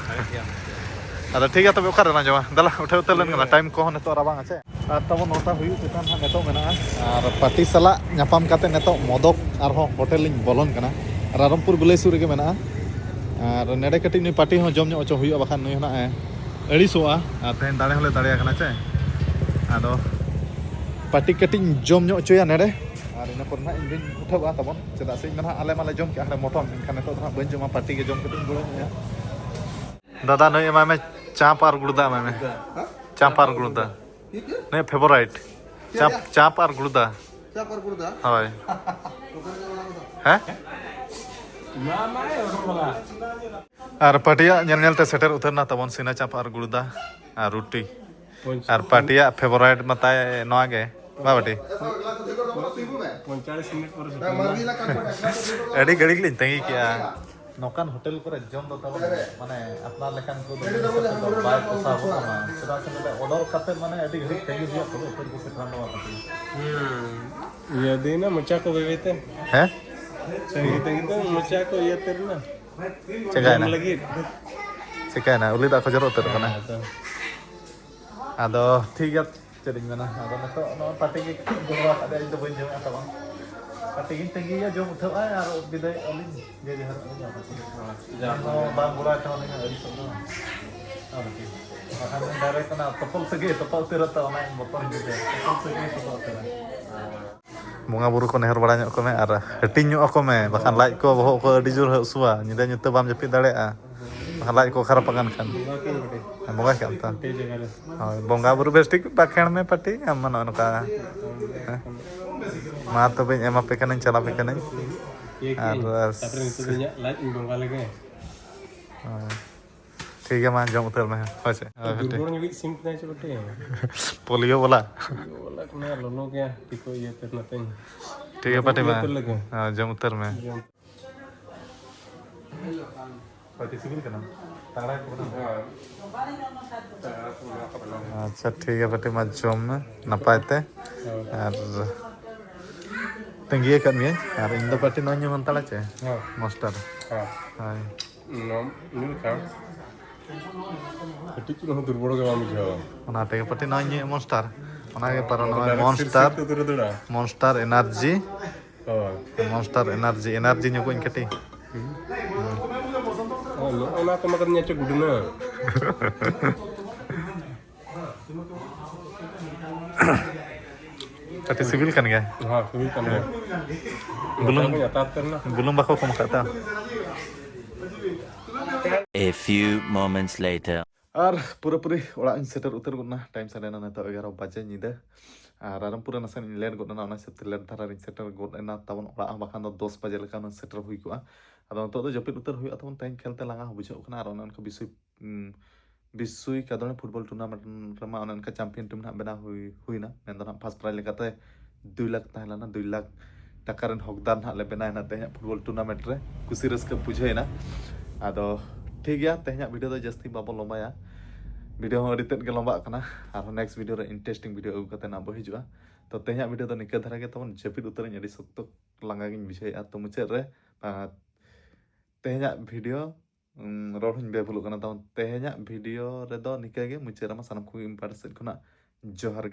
ᱫᱟᱲᱮ ᱠᱮᱭᱟᱢ᱾ ᱟᱫᱚ ᱴᱷᱤᱠ ᱜᱮᱭᱟ, ᱛᱚᱵᱮ ᱚᱠᱟᱨᱮ ᱞᱟᱝ ᱡᱚᱢᱟ? ᱫᱮᱞᱟ, ᱩᱴᱷᱟᱹᱣ ᱩᱛᱟᱹᱨ ᱞᱮᱱ ᱜᱮᱞᱟᱝ᱾ ᱦᱳᱭ᱾ Time ᱠᱚᱦᱚᱸ ᱱᱤᱛᱚᱜ ᱨᱟᱵᱟᱝ ᱟᱪᱮ᱾ ᱟᱨ ᱛᱟᱵᱚᱱ ᱱᱚᱴᱟ ᱦᱩᱭᱩᱜ ᱪᱮᱛᱟᱱ ᱦᱟᱸᱜ ᱱᱤᱛᱚᱜ ᱢᱮᱱᱟᱜᱼᱟ᱾ ᱟᱨ ᱯᱟᱴᱤ ᱥᱟᱞᱟᱜ ᱧᱟᱯᱟᱢ ᱠᱟᱛᱮ ᱱᱤᱛᱚᱜ ᱢᱚᱫᱚᱠ ᱟᱨᱦᱚᱸ ᱦᱳᱴᱮᱞ ᱞᱤᱧ ᱵᱚᱞᱚᱱ ᱠᱟᱱᱟ᱾ ᱨᱟᱭᱨᱚᱝᱯᱩᱨ ᱵᱤᱞᱟᱹᱭ ᱥᱩᱨ ᱨᱮᱜᱮ ᱢᱮᱱᱟᱜᱼᱟ᱾ ᱟᱨ ᱱᱚᱰᱮ ᱠᱟᱹᱴᱤᱡ ᱱᱩᱭ ᱯᱟᱴᱤ ᱦᱚᱸ ᱡᱚᱢ ᱧᱚᱜ ᱦᱚᱪᱚ ᱦᱩᱭᱩᱜᱼᱟ, ᱵᱟᱠᱷᱟᱱ ᱱᱩᱭ ᱦᱚᱸ ᱱᱟᱜ ᱮ ᱟᱹᱲᱤᱥᱚᱜᱼᱟ᱾ ᱟᱨ ᱛᱮᱦᱮᱧ ᱫᱟᱲᱮ ᱦᱚᱸᱞᱮ ᱫᱟᱲᱮᱭᱟ ᱠᱟᱱᱟ ᱪᱮ᱾ ᱟᱫᱚ ᱯᱟᱹᱴᱤ ᱠᱟᱹᱴᱤᱡ ᱤᱧ ᱡᱚᱢ ᱧᱚᱜ ᱦᱚᱪᱚᱭᱟ ᱱᱮᱰᱮ, ᱟᱨ ᱤᱱᱟᱹ ᱯᱚᱨ ᱱᱟᱦᱟᱜ ᱤᱧ ᱫᱩᱧ ᱩᱴᱷᱟᱹᱣᱼᱟ ᱛᱟᱵᱚᱱ᱾ ᱪᱮᱫᱟᱜ ᱥᱮ ᱤᱧ ᱢᱟ ᱱᱟᱦᱟᱜ, ᱟᱞᱮ ᱢᱟᱞᱮ ᱡᱚᱢ ᱠᱮᱫ ᱦᱟᱱᱮ ᱢᱚᱴᱚᱱ, ᱮᱱᱠᱷᱟᱱ ᱱᱤᱛᱚᱜ ᱫᱚ ᱱᱟᱦᱟᱜ ᱵᱟᱹᱧ ᱡᱚᱢᱟ, ᱯᱟᱹᱴᱤ ᱜᱮ ᱡᱚᱢ ᱠᱟᱛᱮ ᱤᱧ ᱜᱩᱲᱟᱹᱧᱟ᱾ ᱫᱟᱫᱟ, ᱱᱩᱭ ᱮᱢᱟᱭ ᱢᱮ ᱪᱟᱯ ᱟᱨ ᱜᱩᱲᱫᱟ ᱮᱢᱟᱭ ᱢᱮ᱾ ᱪᱟᱯ ᱟᱨ ᱜᱩᱲᱫᱟ᱾ ᱱᱩᱭᱟᱜ ᱯᱷᱮᱵᱚᱨᱟᱭᱤᱴ᱾ ᱪᱟᱯ, ᱪᱟᱯ ᱟᱨ ᱜᱩᱲᱫᱟ᱾ ᱪᱟᱯ ᱟᱨ ᱜᱩᱲᱫᱟ? ᱦᱳᱭ᱾ ᱦᱮᱸ? ᱟᱨ ᱯᱟᱹᱴᱤᱭᱟᱜ ᱧᱮᱞ ᱧᱮᱞ ᱛᱮ ᱥᱮᱴᱮᱨ ᱩᱛᱟᱹᱨ ᱱᱟ ᱛᱟᱵᱚᱱ ᱥᱤᱱᱟ ᱪᱟᱯ ᱟᱨ ᱜᱩᱲᱫᱟ ᱟᱨ ᱨᱩᱴᱤ᱾ ᱟᱨ ᱯᱟᱹᱴᱤᱭᱟᱜ ᱯᱷᱮᱵᱚᱨᱟᱭᱤᱴ ᱢᱟᱛᱟᱭ ᱱᱚᱣᱟ ᱜᱮ᱾ ᱵᱟ ᱵᱟᱹᱴᱤ? ᱯᱚᱧᱪᱟᱞᱤᱥ ᱢᱤᱱᱤᱴ ᱯᱚᱨᱮ ᱥᱮᱴᱮᱨ ᱮᱱᱟ᱾ ᱟᱹᱰᱤ ᱜᱷᱟᱹᱲᱤᱡ ᱞᱤᱧ ᱛᱟᱺᱜᱤ ᱠᱮᱜᱼᱟ᱾ ᱱᱚᱝᱠᱟᱱ ᱦᱳᱴᱮᱞ ᱠᱚᱨᱮ ᱡᱚᱢ ᱫᱚ ᱛᱟᱵᱚᱱ, ᱢᱟᱱᱮ, ᱟᱯᱱᱟᱨ ᱞᱮᱠᱟᱱ ᱠᱚ ᱫᱚ ᱵᱟᱭ ᱯᱚᱥᱟᱣ ᱵᱚᱱᱟ᱾ ᱪᱮᱫᱟᱜ ᱥᱮ ᱱᱚᱰᱮ ᱚᱰᱟᱨ ᱠᱟᱛᱮ, ᱢᱟᱱᱮ, ᱟᱹᱰᱤ ᱜᱷᱟᱹᱲᱤᱡ ᱛᱟᱺᱜᱤ ᱦᱩᱭᱩᱜᱼᱟ, ᱛᱚᱵᱮ ᱩᱛᱟᱹᱨ ᱠᱚ ᱥᱮᱴᱮᱨ ᱟᱢᱟ ᱠᱟᱹᱴᱤᱡ᱾ ᱦᱩᱸ᱾ ᱤᱭᱟᱹ ᱫᱤᱱᱟ ᱢᱚᱪᱟ ᱠᱚ ᱵᱮᱵᱮ ᱛᱮ᱾ ᱦᱮᱸ? ᱛᱟᱺᱜᱤ ᱛᱟᱺᱜᱤ ᱛᱮ ᱢᱚᱪᱟ ᱠᱚ ᱤᱭᱟᱹ ᱩᱛᱟᱹᱨ ᱮᱱᱟ᱾ ᱪᱮᱠᱟᱭᱮᱱᱟ? ᱡᱚᱢ ᱞᱟᱹᱜᱤᱫ᱾ ᱪᱮᱠᱟᱭᱮᱱᱟ? ᱩᱞᱤ ᱫᱟᱜ ᱠᱚ ᱡᱚᱨᱚ ᱩᱛᱟᱹᱨᱚᱜ ᱠᱟᱱᱟ᱾ ᱦᱮᱸ, ᱛᱚ᱾ ᱟᱫᱚ ᱴᱷᱤᱠ ᱜᱮᱭᱟ, ᱪᱮᱫ ᱤᱧ ᱢᱮᱱᱟ? ᱟᱫᱚ ᱱᱤᱛᱚᱜ ᱱᱚᱣᱟ ᱯᱟᱹᱴᱤ ᱜᱮ ᱠᱟᱹᱴᱤᱡ ᱜᱚᱲᱚ ᱟᱠᱟᱫ ᱞᱮᱭᱟ, ᱤᱧ ᱫᱚ ᱵᱟᱹᱧ ᱡᱚᱢᱮᱫᱼᱟ ᱛᱟᱵᱚᱱ᱾ ᱯᱟᱹᱴᱤ ᱜᱤᱧ ᱛᱟᱺᱜᱤᱭᱮᱭᱟ, ᱡᱚᱢ ᱩᱴᱷᱟᱹᱣ ᱟᱭ ᱟᱨ ᱵᱤᱫᱟᱹᱭᱚᱜ ᱟᱹᱞᱤᱧ, ᱡᱮ ᱡᱟᱦᱟᱸ ᱨᱮ ᱡᱚᱢ ᱟᱹᱞᱤᱧ᱾ ᱡᱟᱦᱟᱸ ᱫᱚ ᱵᱟᱝ ᱜᱚᱲᱚ ᱟᱭ ᱛᱟᱵᱚᱱ ᱟᱹᱲᱤᱥᱚᱜ ᱫᱚ᱾ ᱟᱨ ᱪᱮᱫ? ᱵᱟᱠᱷᱟᱱ ᱫᱚ ᱰᱟᱭᱨᱮᱠᱴ ᱚᱱᱟ ᱛᱚᱯᱚᱞ ᱥᱟᱹᱜᱟᱹᱭ ᱛᱚᱯᱟᱜ ᱩᱛᱟᱹᱨᱟ ᱛᱚ, ᱚᱱᱟ ᱵᱚᱛᱚᱨ ᱤᱧ ᱵᱩᱡᱷᱟᱹᱣᱟ᱾ ᱛᱚᱯᱚᱞ ᱥᱟᱹᱜᱟᱹᱭ ᱛᱚᱯᱟᱜ ᱩᱛᱟᱹᱨᱟ᱾ ᱵᱚᱸᱜᱟ ᱵᱩᱨᱩ ᱠᱚ ᱱᱮᱦᱚᱨ ᱵᱟᱲᱟ ᱧᱚᱜ ᱠᱚ ᱢᱮ ᱟᱨ ᱦᱟᱹᱴᱤᱧ ᱧᱚᱜ ᱟᱠᱚ ᱢᱮ, ᱵᱟᱠᱷᱟᱱ ᱞᱟᱡ ᱠᱚ ᱵᱚᱦᱚᱜ ᱠᱚ ᱟᱹᱰᱤ ᱡᱳᱨ ᱦᱟᱹᱥᱩᱣᱟ, ᱧᱤᱫᱟᱹ ᱧᱩᱛᱟᱹ ᱵᱟᱢ ᱡᱟᱹᱯᱤᱫ ᱫᱟᱲᱮᱭᱟᱜᱼᱟ, ᱵᱟᱠᱷᱟᱱ ᱞᱟᱡ ᱠᱚ ᱠᱷᱟᱨᱟᱯ ᱟᱠᱟᱱ ᱠᱷᱟᱱ᱾ ᱵᱚᱸᱜᱟ ᱠᱤᱱ ᱠᱟᱹᱴᱤᱡ᱾ ᱦᱮᱸ, ᱵᱚᱸᱜᱟ ᱠᱮᱫ ᱟᱢ ᱛᱚ? ᱯᱮ ᱡᱟᱭᱜᱟ ᱨᱮ᱾ ᱦᱳᱭ, ᱵᱚᱸᱜᱟ ᱵᱩᱨᱩ ᱵᱮᱥ ᱴᱷᱤᱠ ᱵᱟᱠᱷᱮᱲ ᱢᱮ ᱯᱟᱹᱴᱤ, ᱟᱢ ᱢᱟ ᱱᱚᱜᱼᱚ ᱱᱚᱝᱠᱟ᱾ ᱦᱮᱸ? ᱢᱟ ᱛᱚᱵᱮᱧ ᱮᱢᱟ ᱯᱮ ᱠᱟᱹᱱᱟᱹᱧ, ᱪᱟᱞᱟᱣ ᱯᱮ ᱠᱟᱹᱱᱟᱹᱧ᱾ ᱤᱭᱟᱹ ᱟᱨ ᱠᱤᱱ, ᱛᱟᱨᱯᱚᱨᱮ ᱱᱤᱛᱚᱜ ᱫᱚ ᱤᱧᱟᱹᱜ ᱞᱟᱡ ᱤᱧ ᱵᱚᱸᱜᱟ ᱞᱮᱜᱮ᱾ ᱦᱳᱭ᱾ ᱴᱷᱤᱠ ᱜᱮᱭᱟ, ᱢᱟ ᱡᱚᱢ ᱩᱛᱟᱹᱨ ᱢᱮ᱾ ᱦᱳᱭ ᱥᱮ? ᱦᱳᱭ, ᱯᱟᱹᱴᱤ᱾ ᱫᱩᱨᱵᱚᱞ ᱧᱚᱜᱤᱡ ᱥᱤᱢ ᱠᱟᱱᱟᱭ ᱪᱮ ᱯᱟᱹᱴᱤ? ᱯᱳᱞᱤᱭᱳ ᱵᱟᱞᱟ᱾ ᱯᱳᱞᱤᱭᱳ ᱵᱟᱞᱟ ᱠᱟᱱᱟᱭ, ᱞᱚᱞᱚ ᱜᱮᱭᱟ, ᱛᱤ ᱠᱚ ᱤᱭᱟᱹ ᱩᱛᱟᱹᱨ ᱱᱟᱛᱮᱧ᱾ ᱴᱷᱤᱠ ᱜᱮᱭᱟ, ᱯᱟᱹᱴᱤ ᱤᱭᱟᱹ ᱢᱟ᱾ ᱩᱛᱟᱹᱨ ᱞᱮᱜᱮ᱾ ᱦᱮᱸ, ᱡᱚᱢ ᱩᱛᱟᱹᱨ ᱢᱮ᱾ ᱡᱚᱢ᱾ ᱯᱟᱹᱴᱤ ᱥᱤᱵᱤᱞ ᱠᱟᱱᱟ? ᱛᱟᱲᱟ ᱠᱚ ᱠᱟᱱᱟ? ᱦᱮᱸ᱾ ᱛᱟᱲᱟ ᱠᱚ ᱠᱟᱱᱟ᱾ ᱟᱪᱪᱷᱟ, ᱴᱷᱤᱠ ᱜᱮᱭᱟ, ᱯᱟᱹᱴᱤ ᱢᱟ ᱡᱚᱢ ᱢᱮ ᱱᱟᱯᱟᱭ ᱛᱮ᱾ ᱦᱮᱸ᱾ ᱟᱨ ᱛᱟᱺᱜᱤ ᱟᱠᱟᱫ ᱢᱤᱭᱟᱹᱧ᱾ ᱟᱨ ᱤᱧ ᱫᱚ ᱯᱟᱹᱴᱤ ᱱᱚᱣᱟᱧ ᱧᱩ ᱦᱟᱛᱟᱲᱟ ᱪᱮ? ᱦᱮᱸ᱾ ᱢᱚᱱᱥᱴᱟᱨ᱾ ᱦᱮᱸ᱾ ᱦᱳᱭ᱾ ᱱᱚᱣᱟ ᱧᱩ ᱞᱮᱠᱷᱟᱱ ᱠᱟᱹᱴᱤᱡ ᱪᱩᱞᱩᱝ ᱦᱚᱸ ᱫᱩᱨᱵᱚᱞ ᱜᱮ ᱵᱟᱢ ᱵᱩᱡᱷᱟᱹᱣᱟ᱾ ᱚᱱᱟ ᱛᱮᱜᱮ ᱯᱟᱹᱴᱤ ᱱᱚᱣᱟᱧ ᱧᱩᱭᱟ, ᱢᱚᱱᱥᱴᱟᱨ᱾ ᱚᱱᱟᱜᱮ ᱯᱟᱨᱚ ᱱᱚᱜᱼᱚᱭ ᱰᱟᱭᱨᱮᱠᱴ ᱥᱤᱨ ᱢᱚᱱᱥᱴᱟᱨ, ᱥᱤᱨ ᱛᱮ ᱩᱛᱟᱹᱨ ᱫᱟᱹᱲᱟ᱾ ᱢᱚᱱᱥᱴᱟᱨ ᱮᱱᱟᱨᱡᱤ᱾ ᱦᱳᱭ᱾ ᱢᱚᱱᱥᱴᱟᱨ ᱮᱱᱟᱨᱡᱤ, ᱮᱱᱟᱨᱡᱤ ᱧᱩ ᱠᱚᱧ ᱠᱟᱹᱴᱤᱡ᱾ ᱦᱩᱸ᱾ ᱱᱚᱜᱼᱚ ᱱᱟ ᱠᱚ ᱢᱟ ᱠᱟᱹᱴᱤᱡ ᱧᱮᱞ ᱦᱚᱪᱚ ᱜᱩᱰᱱᱟᱹ᱾ ᱠᱟᱹᱴᱤᱡ ᱥᱤᱵᱤᱞ ᱠᱟᱱ ᱜᱮᱭᱟ᱾ ᱦᱮᱸ, ᱥᱤᱵᱤᱞ ᱠᱟᱱ ᱜᱮᱭᱟ᱾ ᱵᱩᱞᱩᱝ ᱠᱚ ᱧᱟᱛᱟᱨ ᱩᱛᱟᱹᱨ ᱮᱱᱟ᱾ ᱵᱩᱞᱩᱝ ᱵᱟᱠᱚ ᱠᱚᱢ ᱟᱠᱟᱫ ᱛᱟ᱾ A few moments later. ᱟᱨ ᱯᱩᱨᱟᱹᱯᱩᱨᱤ ᱚᱲᱟᱜ ᱤᱧ ᱥᱮᱴᱮᱨ ᱩᱛᱟᱹᱨ ᱜᱚᱫ ᱮᱱᱟ᱾ ᱴᱟᱭᱤᱢ ᱥᱟᱰᱮᱭᱮᱱᱟ ᱱᱤᱛᱚᱜ ᱮᱜᱟᱨᱚ ᱵᱟᱡᱮ ᱧᱤᱫᱟᱹ᱾ ᱟᱨ ᱨᱟᱭᱨᱚᱝᱯᱩᱨ ᱨᱮ ᱱᱟᱥᱮ ᱤᱧ ᱞᱮᱴ ᱜᱚᱫ ᱮᱱᱟ, ᱚᱱᱟ ᱦᱤᱥᱟᱹᱵ ᱛᱮ ᱞᱮᱴ ᱫᱷᱟᱨᱟ ᱨᱤᱧ ᱥᱮᱴᱮᱨ ᱜᱚᱫ ᱮᱱᱟ ᱛᱟᱵᱚᱱ ᱚᱲᱟᱜ ᱦᱚᱸ, ᱵᱟᱠᱷᱟᱱ ᱫᱚ ᱫᱚᱥ ᱵᱟᱡᱮ ᱞᱮᱠᱟ ᱦᱩᱱᱟᱹᱝ ᱥᱮᱴᱮᱨ ᱦᱩᱭ ᱠᱚᱜᱼᱟ᱾ ᱟᱫᱚ ᱱᱤᱛᱚᱜ ᱫᱚ ᱡᱟᱹᱯᱤᱫ ᱩᱛᱟᱹᱨ ᱦᱩᱭᱩᱜᱼᱟ ᱛᱟᱵᱚᱱ, ᱛᱮᱦᱮᱧ ᱠᱷᱮᱞ ᱛᱮ ᱞᱟᱸᱜᱟ ᱦᱚᱸ ᱵᱩᱡᱷᱟᱹᱜ ᱠᱟᱱᱟ᱾ ᱟᱨ ᱚᱱᱮ ᱚᱱᱠᱟ ᱵᱤᱥᱩᱭ ᱩᱸ, ᱵᱤᱥᱩᱭ ᱠᱟᱫᱚᱱᱤ ᱯᱷᱩᱴᱵᱚᱞ ᱴᱩᱨᱱᱟᱢᱮᱱᱴ ᱨᱮᱢᱟ ᱚᱱᱮ ᱚᱱᱠᱟ ᱪᱟᱢᱯᱤᱭᱟᱱ ᱴᱤᱢ ᱱᱟᱦᱟᱜ ᱵᱮᱱᱟᱣ ᱦᱩᱭ ᱦᱩᱭᱱᱟ᱾ ᱢᱮᱱᱫᱚ ᱱᱟᱦᱟᱜ ᱯᱷᱟᱥᱴ ᱯᱨᱟᱭᱤᱡᱽ ᱞᱮᱠᱟᱛᱮ ᱫᱩᱭ ᱞᱟᱠᱷ ᱛᱟᱦᱮᱸ ᱞᱮᱱᱟ, ᱫᱩᱭ ᱞᱟᱠᱷ ᱴᱟᱠᱟ ᱨᱮᱱ ᱦᱚᱠᱫᱟᱨ ᱱᱟᱦᱟᱜ ᱞᱮ ᱵᱮᱱᱟᱣ ᱮᱱᱟ ᱛᱮᱦᱮᱧᱟᱜ ᱯᱷᱩᱴᱵᱚᱞ ᱴᱩᱨᱱᱟᱢᱮᱱᱴ ᱨᱮ᱾ ᱠᱩᱥᱤ ᱨᱟᱹᱥᱠᱟᱹ ᱵᱩᱡᱷᱟᱹᱣ ᱮᱱᱟ᱾ ᱟᱫᱚ ᱴᱷᱤᱠ ᱜᱮᱭᱟ, ᱛᱮᱦᱮᱧᱟᱜ ᱵᱷᱤᱰᱤᱭᱳ ᱫᱚ ᱡᱟᱹᱥᱛᱤ ᱵᱟᱵᱚ ᱞᱚᱢᱵᱟᱭᱟ, ᱵᱷᱤᱰᱤᱭᱳ ᱦᱚᱸ ᱟᱹᱰᱤ ᱛᱮᱫ ᱜᱮ ᱞᱚᱢᱵᱟᱜ ᱠᱟᱱᱟ᱾ ᱟᱨᱦᱚᱸ ᱱᱮᱠᱥᱴ ᱵᱷᱤᱰᱤᱭᱳ ᱨᱮ ᱤᱱᱴᱟᱨᱮᱥᱴᱤᱝ ᱵᱷᱤᱰᱤᱭᱳ ᱟᱹᱜᱩ ᱠᱟᱛᱮ ᱱᱟᱦᱟᱜ ᱵᱚ ᱦᱤᱡᱩᱜᱼᱟ᱾ ᱛᱚ ᱛᱮᱦᱮᱧᱟᱜ ᱵᱷᱤᱰᱤᱭᱳ ᱫᱚ ᱱᱤᱝᱠᱟᱹ ᱫᱷᱟᱨᱟ ᱜᱮ ᱛᱟᱵᱚᱱ᱾ ᱡᱟᱹᱯᱤᱫ ᱩᱛᱟᱹᱨᱟᱹᱧ, ᱟᱹᱰᱤ ᱥᱚᱠᱛᱚ ᱞᱟᱸᱜᱟ ᱜᱤᱧ ᱵᱩᱡᱷᱟᱹᱣᱮᱫᱼᱟ᱾ ᱛᱚ ᱢᱩᱪᱟᱹᱫ ᱨᱮ, ᱟᱸ, ᱛᱮᱦᱮᱧᱟᱜ ᱵᱷᱤᱰᱤᱭᱳ, ᱩᱸ, ᱨᱚᱲ ᱦᱚᱸᱧ ᱵᱮᱵᱷᱩᱞᱚᱜ ᱠᱟᱱᱟ᱾ ᱛᱟᱵᱚᱱ ᱛᱮᱦᱮᱧᱟᱜ ᱵᱷᱤᱰᱤᱭᱳ ᱨᱮᱫᱚ ᱱᱤᱝᱠᱟᱹ ᱜᱮ ᱢᱩᱪᱟᱹᱫ ᱨᱮᱢᱟ ᱥᱟᱱᱟᱢ ᱠᱚᱜᱮ ᱤᱧ ᱯᱟᱦᱴᱟ ᱥᱮᱫ ᱠᱷᱚᱱᱟᱜ ᱡᱚᱦᱟᱨ ᱜᱮ᱾